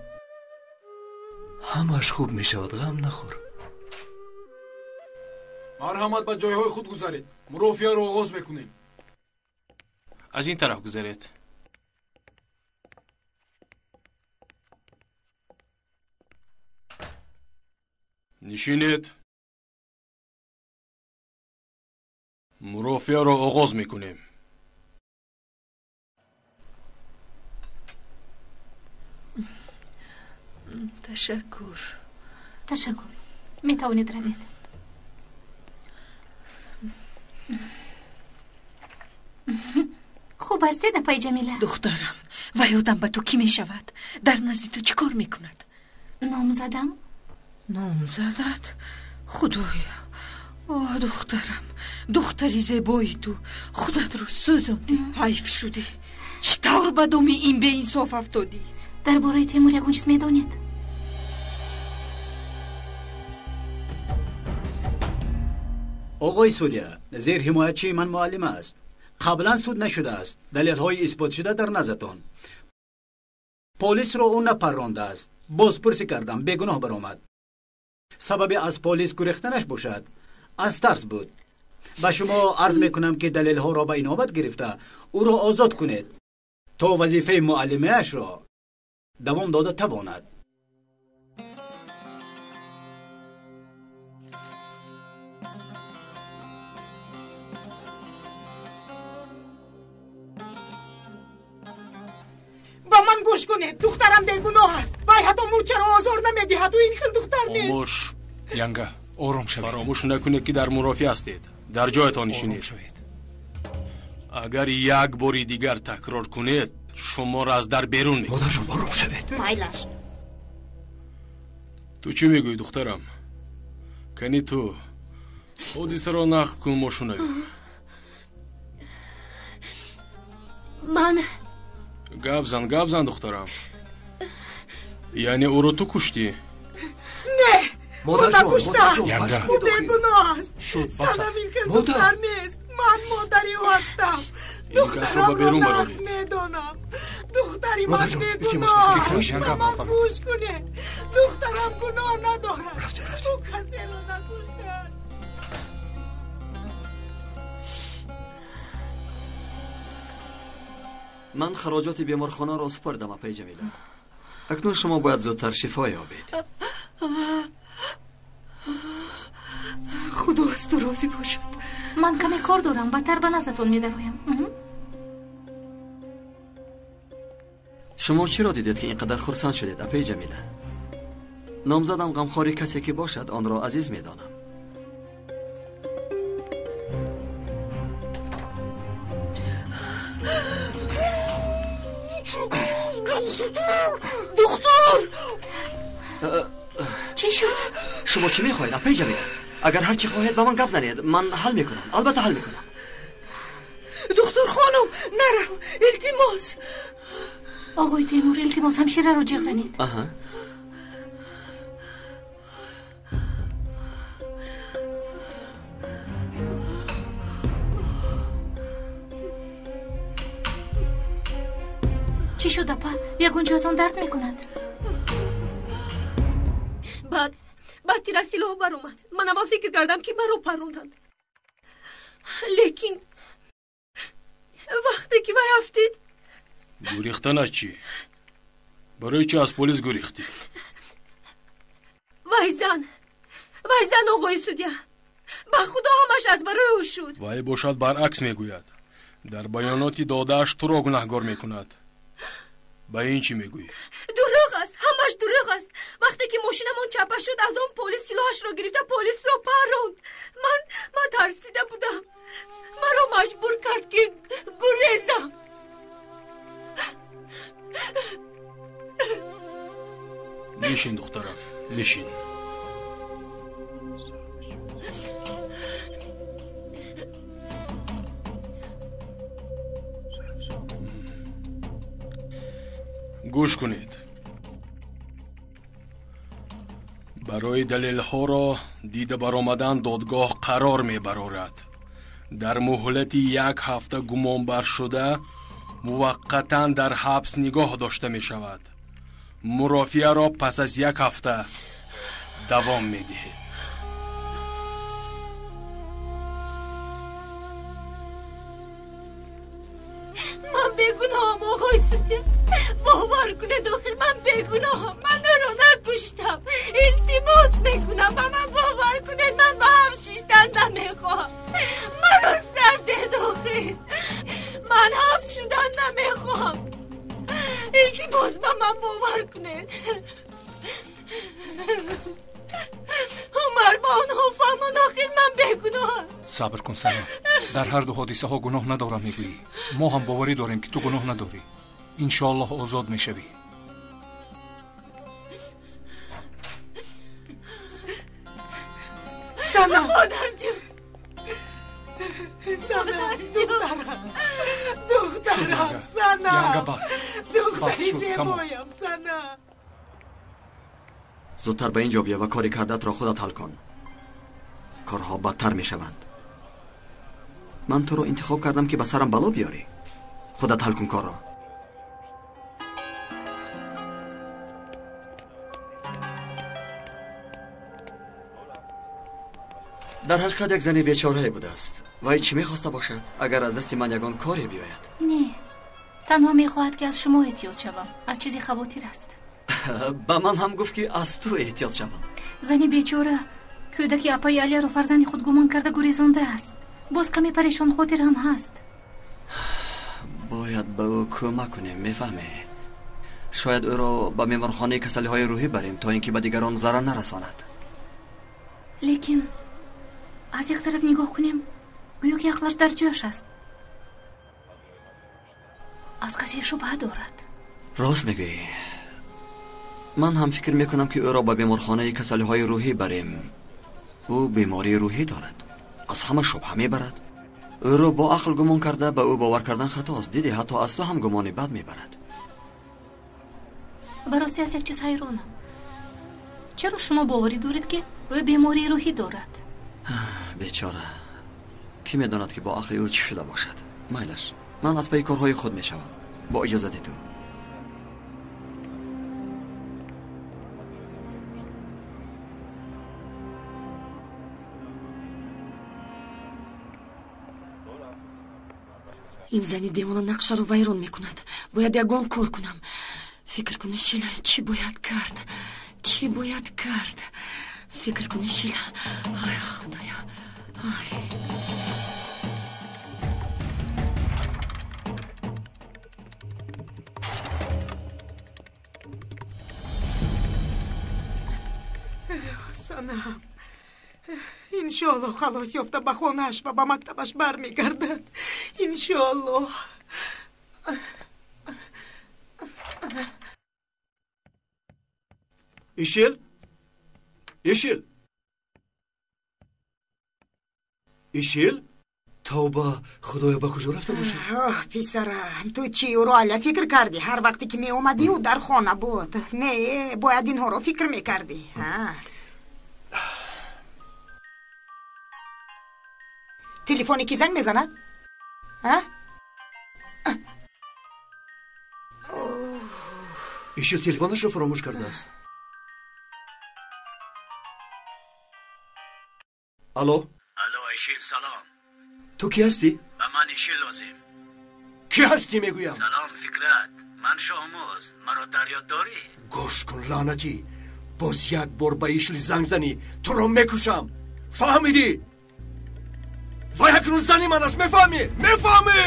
ҳамааш хуб мешавад, ғам нахӯр. Марҳамат, ба ҷойҳои худ гузаред. Мурофиаро оғоз мекунем. Аз ин тараф гузаред. Нишинед. Мурофиаро оғоз мекунем. Ташаккур. Ташаккур. Метавонед равед. Хуб ҳастед, апаи Ҷамила? Духтарам, вай одам ба ту кӣ мешавад? Дар назди ту чӣ кор мекунад? Номзадам. Номзадат? Худоё! О, духтарам, духтари зебои ту худатро сӯзондӣ, ҳайф шудӣ. Чӣ тавр ба доми ин беинсоф афтодӣ? Дар бораи Темур ягон чиз медонед? Оғои судя, зерҳимоятчии ман муаллима аст. Қаблан суд нашудааст. Далелҳои исботшуда дар наздатон. Полисро ӯ напаррондааст. Бозпурсӣ кардам, бегуноҳ баромад. Сабаби аз полис гурехтанаш бошад, аз тарс буд. Ба шумо арз мекунам, ки далелҳоро ба инобат гирифта ӯро озод кунед, то вазифаи муаллимаашро давом дода тавонад. Гӯш кунед, духтарам бегуноҳ аст. Вай ҳатто мурчаро озор намедиҳад. Ӯ ин хел духтар нест. Хомӯш янга, ором шавед. Фаромӯш накунед, ки дар мурофиа ҳастед. Дар ҷоятон нишинед. Агар як бори дигар такрор кунед, шуморо аз дар берун мекунам. Модарҷон, ором шавед. Майлаш. Ту чӣ мегӯӣ, духтарам? Кани ту ҳодисаро нақл кун, мо шунавем. Ман Гап зан, гап зан, духтарам. Яъне ӯро ту куштӣ? Не, ӯ накуштааст. Янга. Ӯ бегуноҳ аст. Шуд, бас Санам аст. ин хел Модар. духтар нест. Ман модари ӯ ҳастам. Ин касро ба Духтарамро берун нағз бароред. медонам. Духтари ман Модарҷон, бегуноҳ илтимос, аст. янга, Ба ман барор. гӯш кунед. Духтарам гуноҳ надорад. Ӯ касеро накуштааст. Ман хароҷоти беморхонаро супордам, апаи Ҷамила. Акнун шумо бояд зудтар шифо ёбед. Худо аз ту розӣ бошад. Ман каме кор дорам, баъдтар ба наздатон медароям. Шумо чиро дидед, ки ин қадар хурсанд шудед, апаи Ҷамила? Номзадам ғамхори касе ки бошад, онро азиз медонам. Духтур! Чӣ шуд? Шумо чӣ мехоҳед, апаи Ҷамила? Агар ҳар чӣ хоҳед, ба ман гап занед, ман ҳал мекунам, албатта ҳал мекунам. Духтур хонум, нарав, илтимос. Оғои Темур, илтимос, ҳамшираро ҷиғ занед. Аҳа. Чӣ шуд, апа? Ягон ҷоятон дард мекунад? Баъд тир аз силоҳ баромад. Ман аввал фикр кардам, ки маро паронданд, лекин вақте ки вай афтид. Гурехтан аз чӣ? Барои чӣ аз полис гурехтӣ? Вай зан, вай зан, оғои судя, ба худо, ҳамаш аз барои ӯ шуд. Вай бошад, баръакс мегӯяд. Дар баёноти додааш туро гунаҳгор мекунад. Ба ин чӣ мегӯӣ? Дурӯғ аст, ҳамаш дурӯғ аст. Вақте ки мошинамон чапа шуд, аз он полис силоҳашро гирифта полисро паронд. Ман тарсида будам, маро маҷбур кард, ки гурезам. Нишин, духтарам, нишин. Гӯш кунед. Барои далелҳоро дида баромадан додгоҳ қарор мебарорад. Дар муҳлати як ҳафта гумонбаршуда муваққатан дар ҳабс нигоҳ дошта мешавад. Мурофиаро пас аз як ҳафта давом медиҳед. Ман бегуноҳам, оғои судя, бовар кунед, охир ман бегуноҳам. Ман ӯро накуштам. Илтимос мекунам, ба ман бовар кунед, ман ба ҳабс шиштан намехоҳам. Маро сар дед, охир ман ҳабс шудан намехоҳам. Илтимос, ба ман бовар кунед. Умар, ба онҳо фаҳмон, охир ман бегуноҳам. Сабр кун, Санам. Дар ҳар ду ҳодисаҳо гуноҳ надорам мегӯӣ. Мо ҳам боварӣ дорем, ки ту гуноҳ надорӣ. Иншоаллоҳ озод мешавӣ. Санам, модарҷон, Санам, духтарам, духтарам, Санам, Янга, бас. духтари Бас шуд, тамом. зебоям, Санам. Зудтар ба ин ҷо биё ва кори кардаатро худат ҳал кун. Корҳо бадтар мешаванд. Ман туро интихоб кардам, ки ба сарам бало биёрӣ. Худат ҳал кун корро. Дар ҳақиқат як зани бечорае будааст. Вай чӣ мехоста бошад, агар аз дасти ман ягон коре биёяд? Не, танҳо мехоҳад, ки аз шумо эҳтиёт шавам. Аз чизе хавотир аст. Ба ман ҳам гуфт, ки аз ту эҳтиёт шавам. Зани бечора кӯдаки апаи Алияро фарзанди худ гумон карда гурезондааст. Боз каме парешонхотир ҳам ҳаст. Бояд ба ӯ кӯмак кунем, мефаҳме? Шояд ӯро ба беморхонаи касалиҳои рӯҳӣ барем, то ин ки ба дигарон зарар нарасонад. Лекин аз як тараф нигоҳ кунем, гӯё ки ақлаш дар ҷояш аст, аз касе шубҳа дорад. Рост мегӯӣ. Ман ҳам фикр мекунам, ки ӯро ба беморхонаи касалиҳои рӯҳӣ барем. Ӯ бемории рӯҳӣ дорад, аз ҳама шубҳа мебарад. Ӯро бо ақл гумон карда ба ӯ бовар кардан хатост. Дидӣ, ҳатто аз ту ҳам гумони бад мебарад. Ба ростӣ аз як чиз ҳайронам. Чаро шумо боварӣ доред, ки ӯ бемории рӯҳӣ дорад? Бечора, кӣ медонад, ки бо ақли ӯ чӣ шуда бошад. Майлаш, ман аз пайи корҳои худ мешавам. Бо иҷозати ту. Ин зани девона нақшаро вайрон мекунад. Бояд ягон кор кунам. Фикр кун, Шила, чӣ бояд кард? Чӣ бояд кард? Фикр кун, Шила. Ай, Худоё, ай. Санам, иншоаллоҳ халос ёфта ба хонааш ва ба мактабаш бармегардад. Иншоаллоҳ. Ишил, Ишил, Ишил, тавба, Худоё, ба куҷо рафта бошад? Оҳ, писарам, ту чӣ ӯро алла фикр кардӣ? Ҳар вақте ки меомадӣ, ӯ дар хона буд. Не, бояд инҳоро фикр мекардӣ. Телефоне ки занг мезанад? Ишил телефонашро фаромӯш кардааст. Алло? Алло, Ишил, салом. Ту кӣ ҳастӣ? Ба ман Ишил лозим. Кӣ ҳастӣ, мегӯям? Салом, Фикрат. Ман Шоҳмуз. Маро дар ёд дорӣ? Гӯш кун, лаънатӣ. Боз як бор ба Ишил занг занӣ, туро мекушам. Фаҳмидӣ? Вай акнун зани ман аст, мефаҳмӣ? Мефаҳмӣ?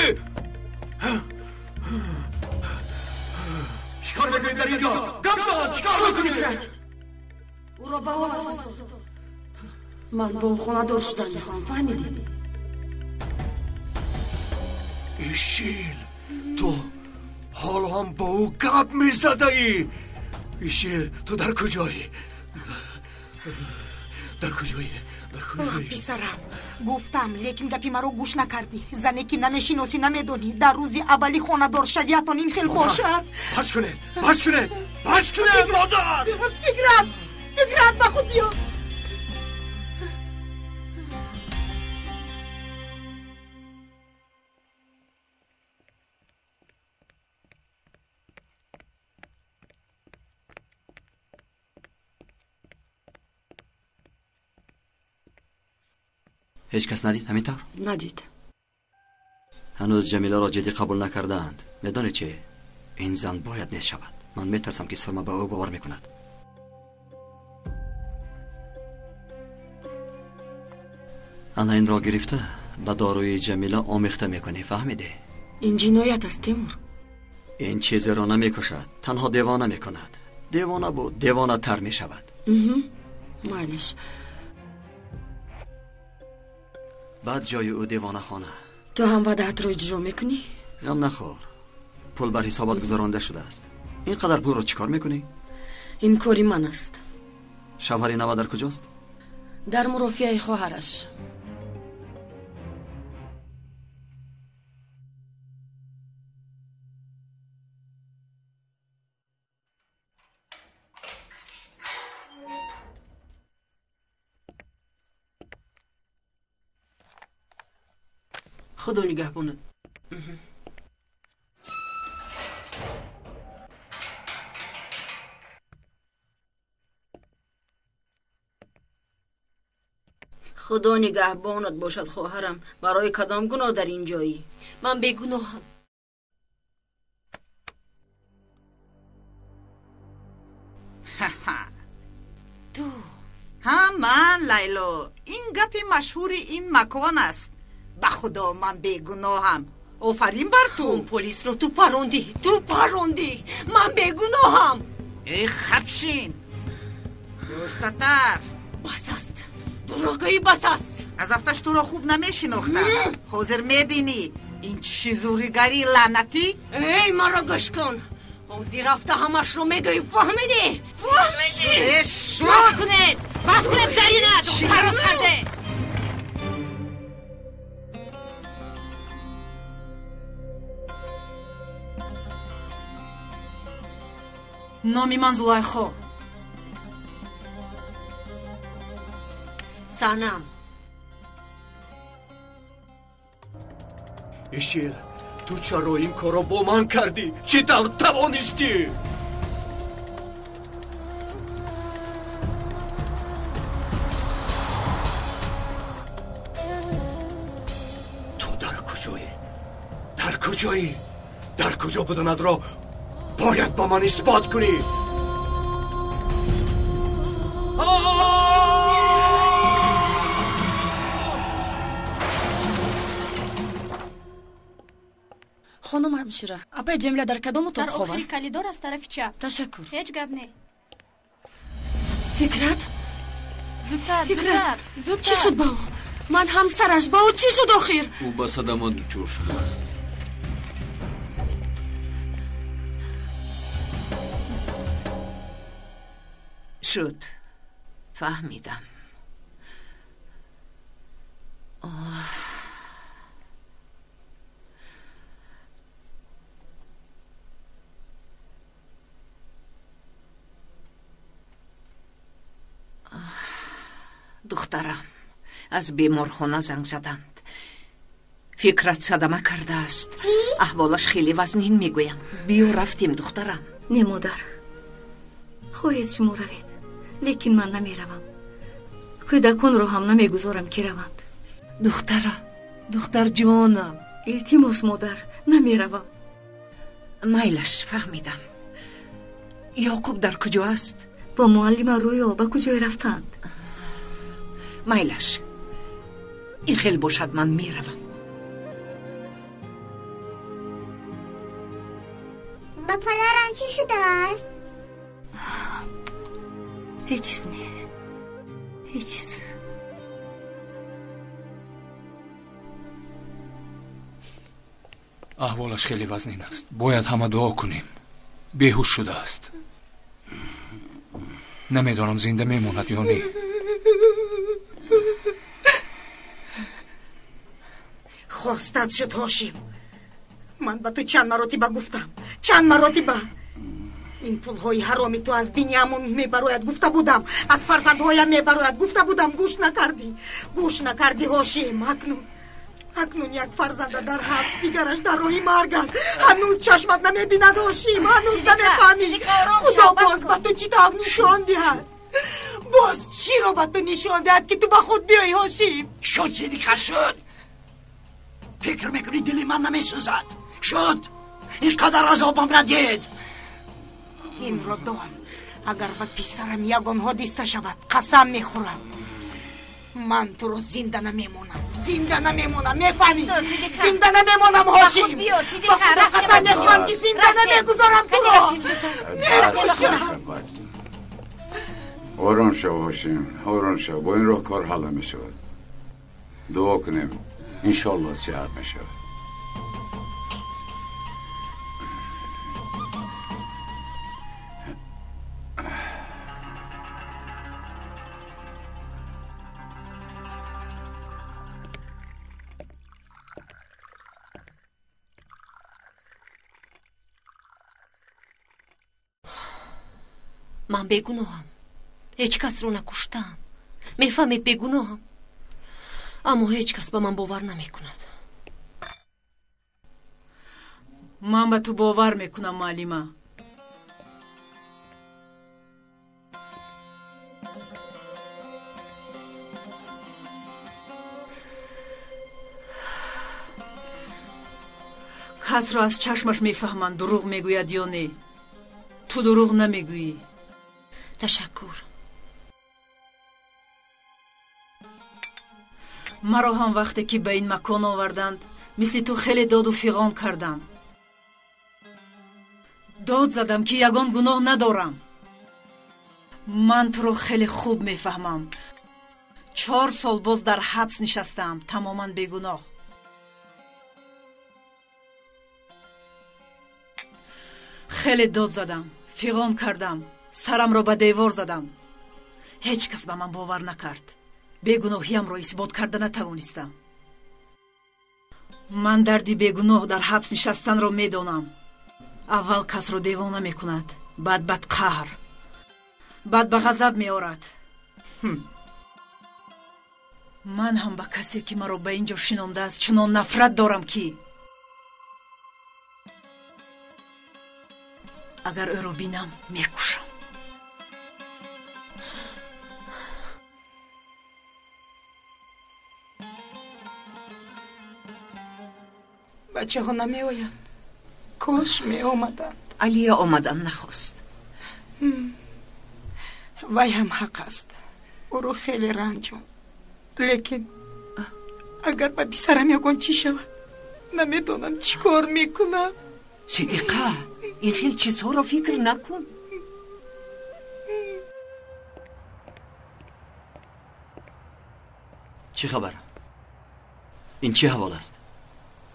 Чӣ кор мекунӣ дар инҷо? Гап зан, чӣ кор мекунӣ? Ӯро ба ҳолаш гузор. Ман бо ӯ хонадор шудан мехоҳам, фаҳмидӣ? Ишил, ту ҳоло ҳам бо ӯ гап мезадаӣ? Ишил, ту дар куҷоӣ? Дар куҷоӣ? Дар куҷоӣ? Писарам, гуфтам, лекин гапи маро гӯш накардӣ. Зане ки намешиносӣ, намедонӣ, дар рӯзи аввали хонадоршавиятон ин хел бошад. Бас кунед, бас кунед, бас кунед, модар! Фикрат, Фикрат, ба худ биё. Ҳеҷ кас надид, ҳамин тавр? Надид. Ҳанӯз Ҷамиларо ҷиддӣ қабул накардаанд. Медонед чӣ? Ин зан бояд нест шавад. Ман метарсам, ки Сурма ба ӯ бовар мекунад. Ана инро гирифта ба доруи Ҷамила омехта мекунӣ, фаҳмидӣ? Ин ҷиноят аст, Темур. Ин чизеро намекушад, танҳо девона мекунад. Девона буд, девонатар мешавад. Майлиш. Баъд ҷои ӯ девонахона. Ту ҳам ваъдаатро иҷро мекунӣ? Ғам нахӯр, пул бар ҳисобат гузаронда шудааст. Ин қадар пулро чӣ кор мекунӣ? Ин кори ман аст. Шавҳари нава дар куҷост? Дар мурофиаи хоҳараш. Худо нигаҳбонад. Худо нигаҳбонат бошад, хоҳарам. Барои кадом гуноҳ дар ин ҷоӣ? Ман бегуноҳам. Ту ҳа, ман Лайло. Ин гапи машҳури ин макон аст. Ба Худо, ман бегуноҳам. Офарин бар ту. Он полисро ту парондӣ, ту парондӣ. Ман бегуноҳам. Эй хапшин, дӯстатар. Бас аст, дурӯғгӯӣ бас аст. Аз афташ туро хуб намешинохтам. Ҳозир мебинӣ ин чӣ зуригарии лаънатӣ. Эй, маро гӯш кун. Ҳозир рафта ҳамашро мегӯӣ, фаҳмидӣ? Фаҳмидӣ? Э, шуд! Бас кунед, бас кунед, Зарина, духтарро карде. Номи ман Зулайхо. Санам. Ишил, ту чаро ин корро бо ман кардӣ? Чӣ тавр тавонистӣ? Ту дар куҷоӣ? Дар куҷоӣ? Дар куҷо буданатро бояд ба ман исбот кунӣ. Хонум ҳамшира, апаи Ҷамила дар кадом утоқ Дар хоб охири аст? калидор аз тарафи чап. Ташаккур. Ҳеҷ гап не. Фикрат? Зудтар, Фикрат, зудтар, зудтар. Чӣ шуд ба ӯ? Ман ҳамсараш, ба ӯ чӣ шуд охир? Ӯ ба садама дучор шудааст. Шуд, фаҳмидам. Оҳ. Духтарам, аз беморхона занг заданд. Фикрат садама кардааст. Аҳволаш хеле вазнин мегӯянд. Биё рафтем, духтарам. Не, модар, хоҳед шумо равед, лекин ман намеравам. Кӯдаконро ҳам намегузорам ки раванд. Духтарам, духтарҷонам. Илтимос, модар, намеравам. Майлаш, фаҳмидам. Ёқуб дар куҷо аст? Бо муаллима Рӯё ба куҷое рафтанд? Майлаш, ин хел бошад, ман меравам. Ба падарам чӣ шудааст? Ҳеҷ чиз не, ҳеҷ чиз. Аҳволаш хеле вазнин аст. Бояд ҳама дуо кунем. Беҳуш шудааст. Намедонам зинда мемонад ё не. Хостат шуд, Ҳошим. Ман ба ту чанд маротиба гуфтам, чанд маротиба. Ин пулҳои ҳароми ту аз биниамон мебарояд гуфта будам, аз фарзандҳоям мебарояд гуфта будам. Гӯш накардӣ, гӯш накардӣ, Ҳошим. Акнун, акнун як фарзанда дар ҳабс, дигараш дар роҳи марг аст. Ҳанӯз чашмат намебинад, Ҳошим, ҳанӯз намефаҳмӣ. Худо боз ба ту чӣ тавр нишон диҳад? Боз чиро ба ту нишон диҳад, ки ту ба худ биёӣ, Ҳошим? Шуд, Сидиқа, шуд. Фикр мекунӣ дили ман намесӯзад? Шуд, ин қадар азобам радид. Инро дон, агар ба писарам ягон ҳодиса шавад, қасам мехӯрам, ман туро зинда намемонам, зинда намемонам, мефаҳмӣ? Зинда намемонам, ҳошим. Ба худо қасам мехӯрам, ки зинда намегузорам туро, мекушам. Ором шав, ҳошим, ором шав. Бо ин роҳ кор ҳал намешавад. Дуо кунем, иншоаллоҳ сиҳат мешавад. Ман бегуноҳам, ҳеҷ касро накуштаам. Мефаҳмед, бегуноҳам, аммо ҳеҷ кас ба ман бовар намекунад. Ман ба ту бовар мекунам, муаллима. Касро аз чашмаш мефаҳманд, дурӯғ мегӯяд ё не. Ту дурӯғ намегӯӣ. Ташаккур. Маро ҳам вақте ки ба ин макон оварданд, Мисли ту хеле доду фиғон кардам. Дод задам, ки ягон гуноҳ надорам. Ман туро хеле хуб мефаҳмам. 4 сол боз дар ҳабс нишастам, тамоман бегуноҳ. Хеле дод задам, фиғон кардам, сарамро ба девор задам. Ҳеҷ кас ба ман бовар накард. Бегуноҳиямро исбот карда натавонистам. Ман дарди бегуноҳ дар ҳабс нишастанро медонам. Аввал касро девона мекунад, баъд бадқаҳр, баъд ба ғазаб меорад. Ман ҳам ба касе, ки маро ба ин ҷо шинондааст, чунон нафрат дорам, ки агар ӯро бинам, мекушам. Бачаҳо намеоянд. Кош меомаданд. Алия омадан нахост. Вай ҳам ҳақ аст. Ӯро хеле ранҷонд. Лекин агар ба писарам ягон чӣ шавад, намедонам чӣ кор мекунам. Сидиқа, ин хел чизҳоро фикр накун. Чӣ хабар? Ин чӣ ҳавол аст?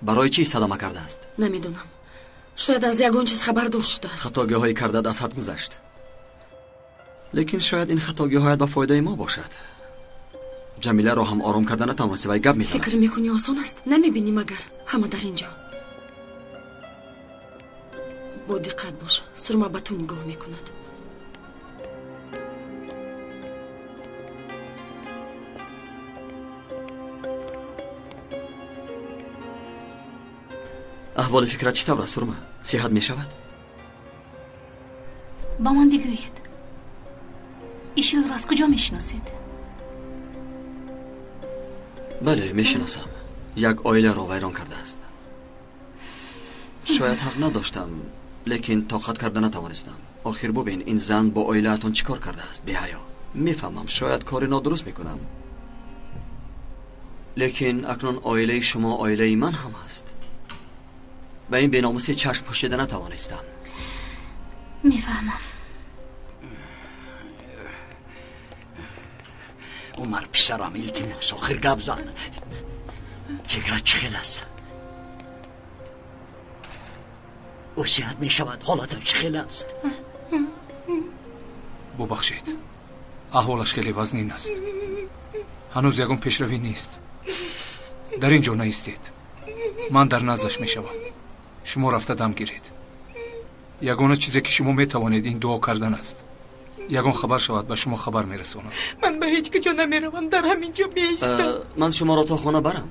Барои чӣ садама кардааст? Намедонам. Шояд аз ягон чиз хабардор шудааст. Хатогиҳои кардат аз ҳад гузашт. Лекин шояд ин хатогиҳоят ба фоидаи мо бошад. Ҷамиларо ҳам ором карда натавонисти, вай гап мезанад. Фикр мекунӣ осон аст? Намебинӣ магар ҳама дар ин ҷо. Бо диққат бош, Сурма ба ту нигоҳ мекунад. Аҳволи фикрат чӣ тавр аст, Сурма? Сиҳат мешавад? Ба ман бигӯед, Ишилро аз куҷо мешиносед? Бале, мешиносам. Як оиларо вайрон кардааст. Шояд ҳақ надоштам, лекин тоқат карда натавонистам. Охир бубин, ин зан бо оилаатон чӣ кор кардааст? Беҳаё. Мефаҳмам, шояд кори нодуруст мекунам, лекин акнун оилаи шумо оилаи ман ҳам аст. Ба ин беномусӣ чашм пӯшида натавонистам. Мефаҳмам. Умар писарам, илтимос, охир гап зан. Фикрат чӣ хел аст? Ӯ сиҳат мешавад, ҳолаташ чӣ хел аст? Бубахшед, аҳволаш хеле вазнин аст. Ҳанӯз ягон пешравӣ нест. Дар ин ҷо наистед. Ман дар наздаш мешавам. Шумо рафта дам гиред. Ягона чизе, ки шумо метавонед, ин дуо кардан аст. Ягон хабар шавад, ба шумо хабар мерасонам. Ман ба ҳеҷ куҷо намеравам, дар ҳамин ҷо меистам. Ман шуморо то хона барам.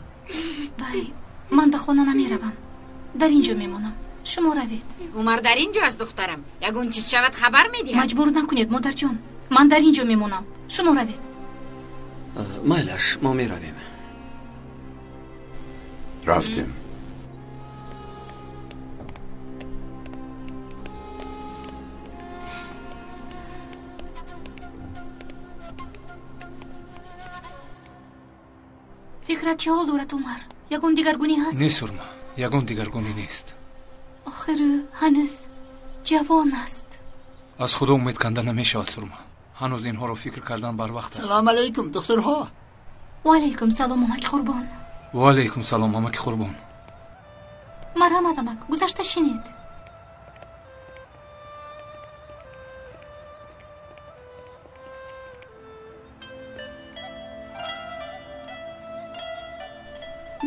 Вай, ман ба хона намеравам, дар ин ҷо мемонам. Шумо равед. Умар дар ин ҷо аст, духтарам. Ягон чиз шавад, хабар медиҳам. Маҷбур накунед, модарҷон. Ман дар ин ҷо мемонам. Шумо равед. Майлаш, мо меравем. Рафтем. Фикрат чӣ ҳол дорад, Умар? Ягон дигаргунӣ ҳаст? Не, Сурма, ягон дигаргунӣ нест. Охир ӯ ҳанӯз ҷавон аст. Аз худо умед канда намешавад, Сурма. Ҳанӯз инҳоро фикр кардан барвақт аст. Салом алайкум, духтурҳо. Ва алайкум салом, амаки Қурбон. Ва алайкум салом, амаки Қурбон. Марҳамат, амак, гузашта шинед.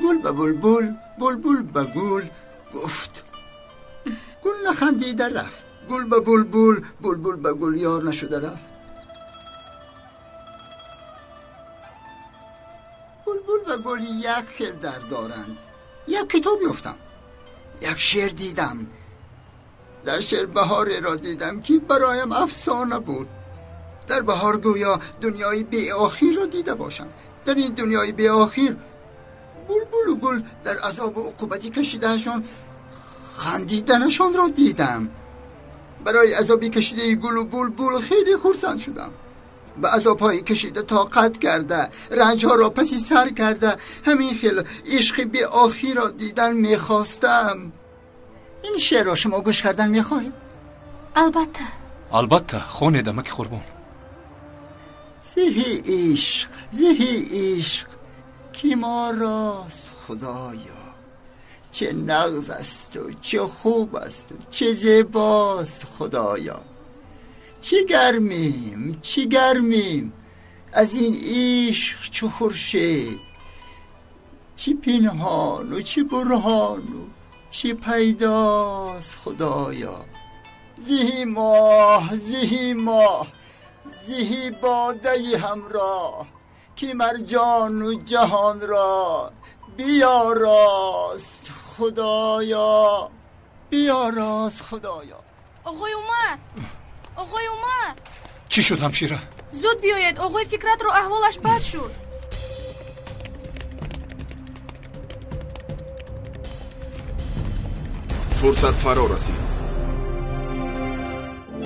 Гул ба булбул, булбул ба гул гуфт. Гул нахандида рафт. Гул ба булбул, булбул ба гул ёр нашуда рафт. Булбул ва гул як хел дард доранд. Як китоб ёфтам. Як шеър дидам. Дар шеър баҳореро дидам, ки бароям афсона буд. Дар баҳор гӯё дунёи беохирро дида бошам. Дар ин дунёи беохир булбулу гул дар азобу уқубати кашидаашон хандиданашонро дидам. Барои азоби кашидаи гулу булбул хеле хурсанд шудам. به عذاب‌های کشیده طاقت کرده، رنج‌ها را پسی سر کرده، همین خیل عشق بی آخی را دیدن میخواستم. این شعر را شما گوش کردن میخواهید؟ البته. البته خونید امکی قربان. زهی عشق، زهی عشق کی ما راست خدایا، چه نغز است و چه خوب است و چه زیباست خدایا، چه گرمیم چه گرمیم از این عشق چو خورشید، چه پنهان و چه برهان و چه پیداست خدایا. زهی ماه زهی ماه زهی باده همراه، که مرجان و جهان را بیاراست خدایا، بیاراست خدایا. آقای عمر، آقای عمر، چی شد همشیره؟ زود بیایید، آقای فکرت رو احوالش بد شد. فرصت فرا رسید.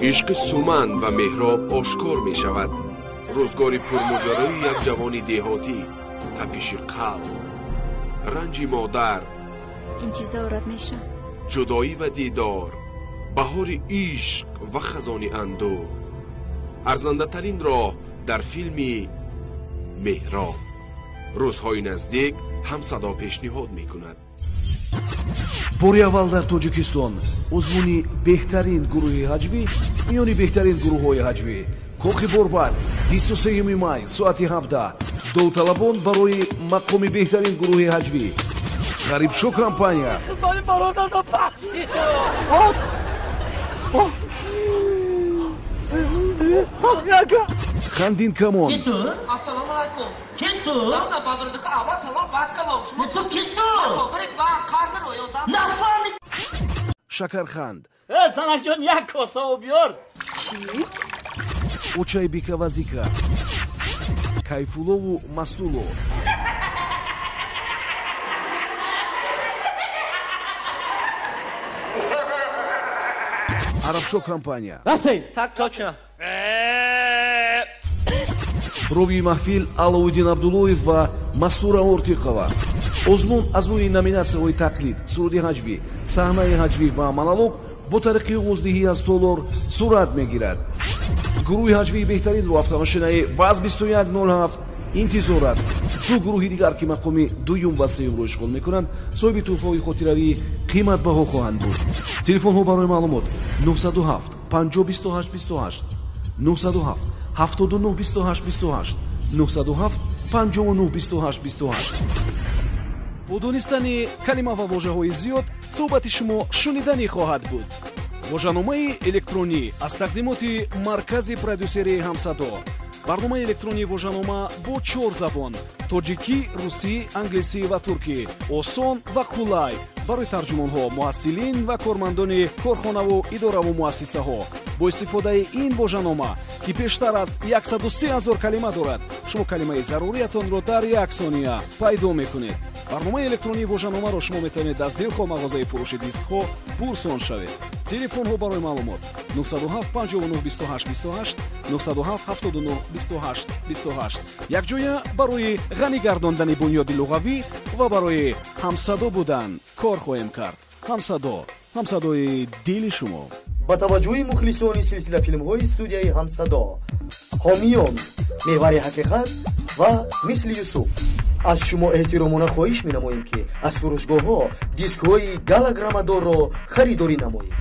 عشق سومن و مهراب آشکار می شود. روزگار پرماجرای یک جوان دهاتی، تپش قلب، رنج مادر، انتظارت میشم، جدایی و دیدار، بهار عشق و خزان اندوه. ارزنده ترین راه در فیلم مهراب. روزهای نزدیک هم صدا پیشنهاد می کند. бори аввал дар Тоҷикистон озмуни беҳтарин гурӯҳи ҳаҷвӣ миёни беҳтарин гурӯҳҳои ҳаҷвӣ Кохи Борбад 23 май соати 17. Довталабон барои мақоми беҳтарин гурӯҳи ҳаҷвӣ Ғарибшо компания, Хандин Камон, Шакарханд, занакҷон як коса об биёр. Очай Бикавазика, Кайфуллову Мастулло, Арабшо компания. Рафтем. Так точно. Ровии маҳфил Аловуддин Абдуллоев ва Мастура Ортиқова. Озмун аз рӯи номинатсияҳои тақлид, суруди ҳаҷвӣ, саҳнаи ҳаҷвӣ ва монолог бо тариқи овоздиҳӣ аз толор сурат мегирад. Гурӯҳи ҳаҷвии беҳтаринро автомошинаи ВАЗ 2107 интизор аст. Ду гурӯҳи дигар ки мақоми дуюм ва сеюмро ишғол мекунанд, соҳиби тӯҳфаҳои хотиравии қиматбаҳо хоҳанд буд. Телефонҳо барои маълумот 907 50 28 28, 907 79 28 28, 907 59 28 28. Бо донистани калима ва вожаҳои зиёд суҳбати шумо шуниданӣ хоҳад буд. Вожаномаи электронӣ аз тақдимоти маркази продюсерии Ҳамсадо. Барномаи электронии вожанома бо 4 забон: тоҷикӣ, русӣ, англисӣ ва туркӣ. Осон ва қулай барои тарҷумонҳо, муҳассилин ва кормандони корхонаву идораву муассисаҳо. Бо истифодаи ин вожанома, ки бештар аз 103 000 калима дорад, шумо калимаи заруриятонро дар як сония пайдо мекунед. Барномаи электронии вожаномаро шумо метавонед аз дилхоҳ мағозаи фурӯши дискҳо пурсон шавед. Телефонҳо барои маълумот 907 59 28 28, 907 79 28 28. Якҷоя барои ғанӣ гардондани бунёди луғавӣ ва барои ҳамсадо будан кор хоҳем кард. Ҳамсадо, ҳамсадои дили шумо. Ба таваҷҷӯҳи мухлисони силсилафилмҳои студияи Ҳамсадо, ҳомиён Меҳвари ҳақиқат ва Мисли Юсуф, аз шумо эҳтиромона хоҳиш менамоем, ки аз фурӯшгоҳҳо дискҳои галограммадорро харидорӣ намоед.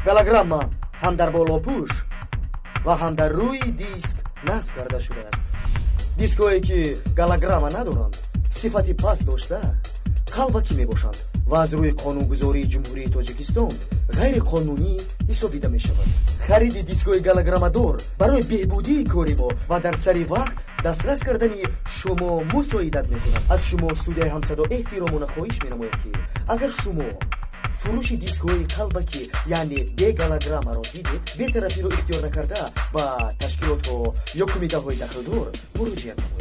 Галограмма ҳам дар болопӯш ва ҳам дар рӯи диск насб карда шудааст. Дискҳое ки галограмма надоранд, сифати паст дошта, қалбакӣ мебошанд ва аз рӯи қонунгузории Ҷумҳурии Тоҷикистон ғайриқонунӣ ҳисобида мешавад. Хариди дискҳои галограммадор барои беҳбудии кори мо ва дар сари вақт дастрас кардани шумо мусоидат мекунад. Аз шумо студияи Ҳамсадо эҳтиромона хоҳиш менамояд, ки агар шумо фурӯши дискҳои қалбакӣ, яъне бегалограммаро дидед, бетарафиро ихтиёр накарда ба ташкилотҳо ё кумитаҳои дахлдор муроҷиат намоед.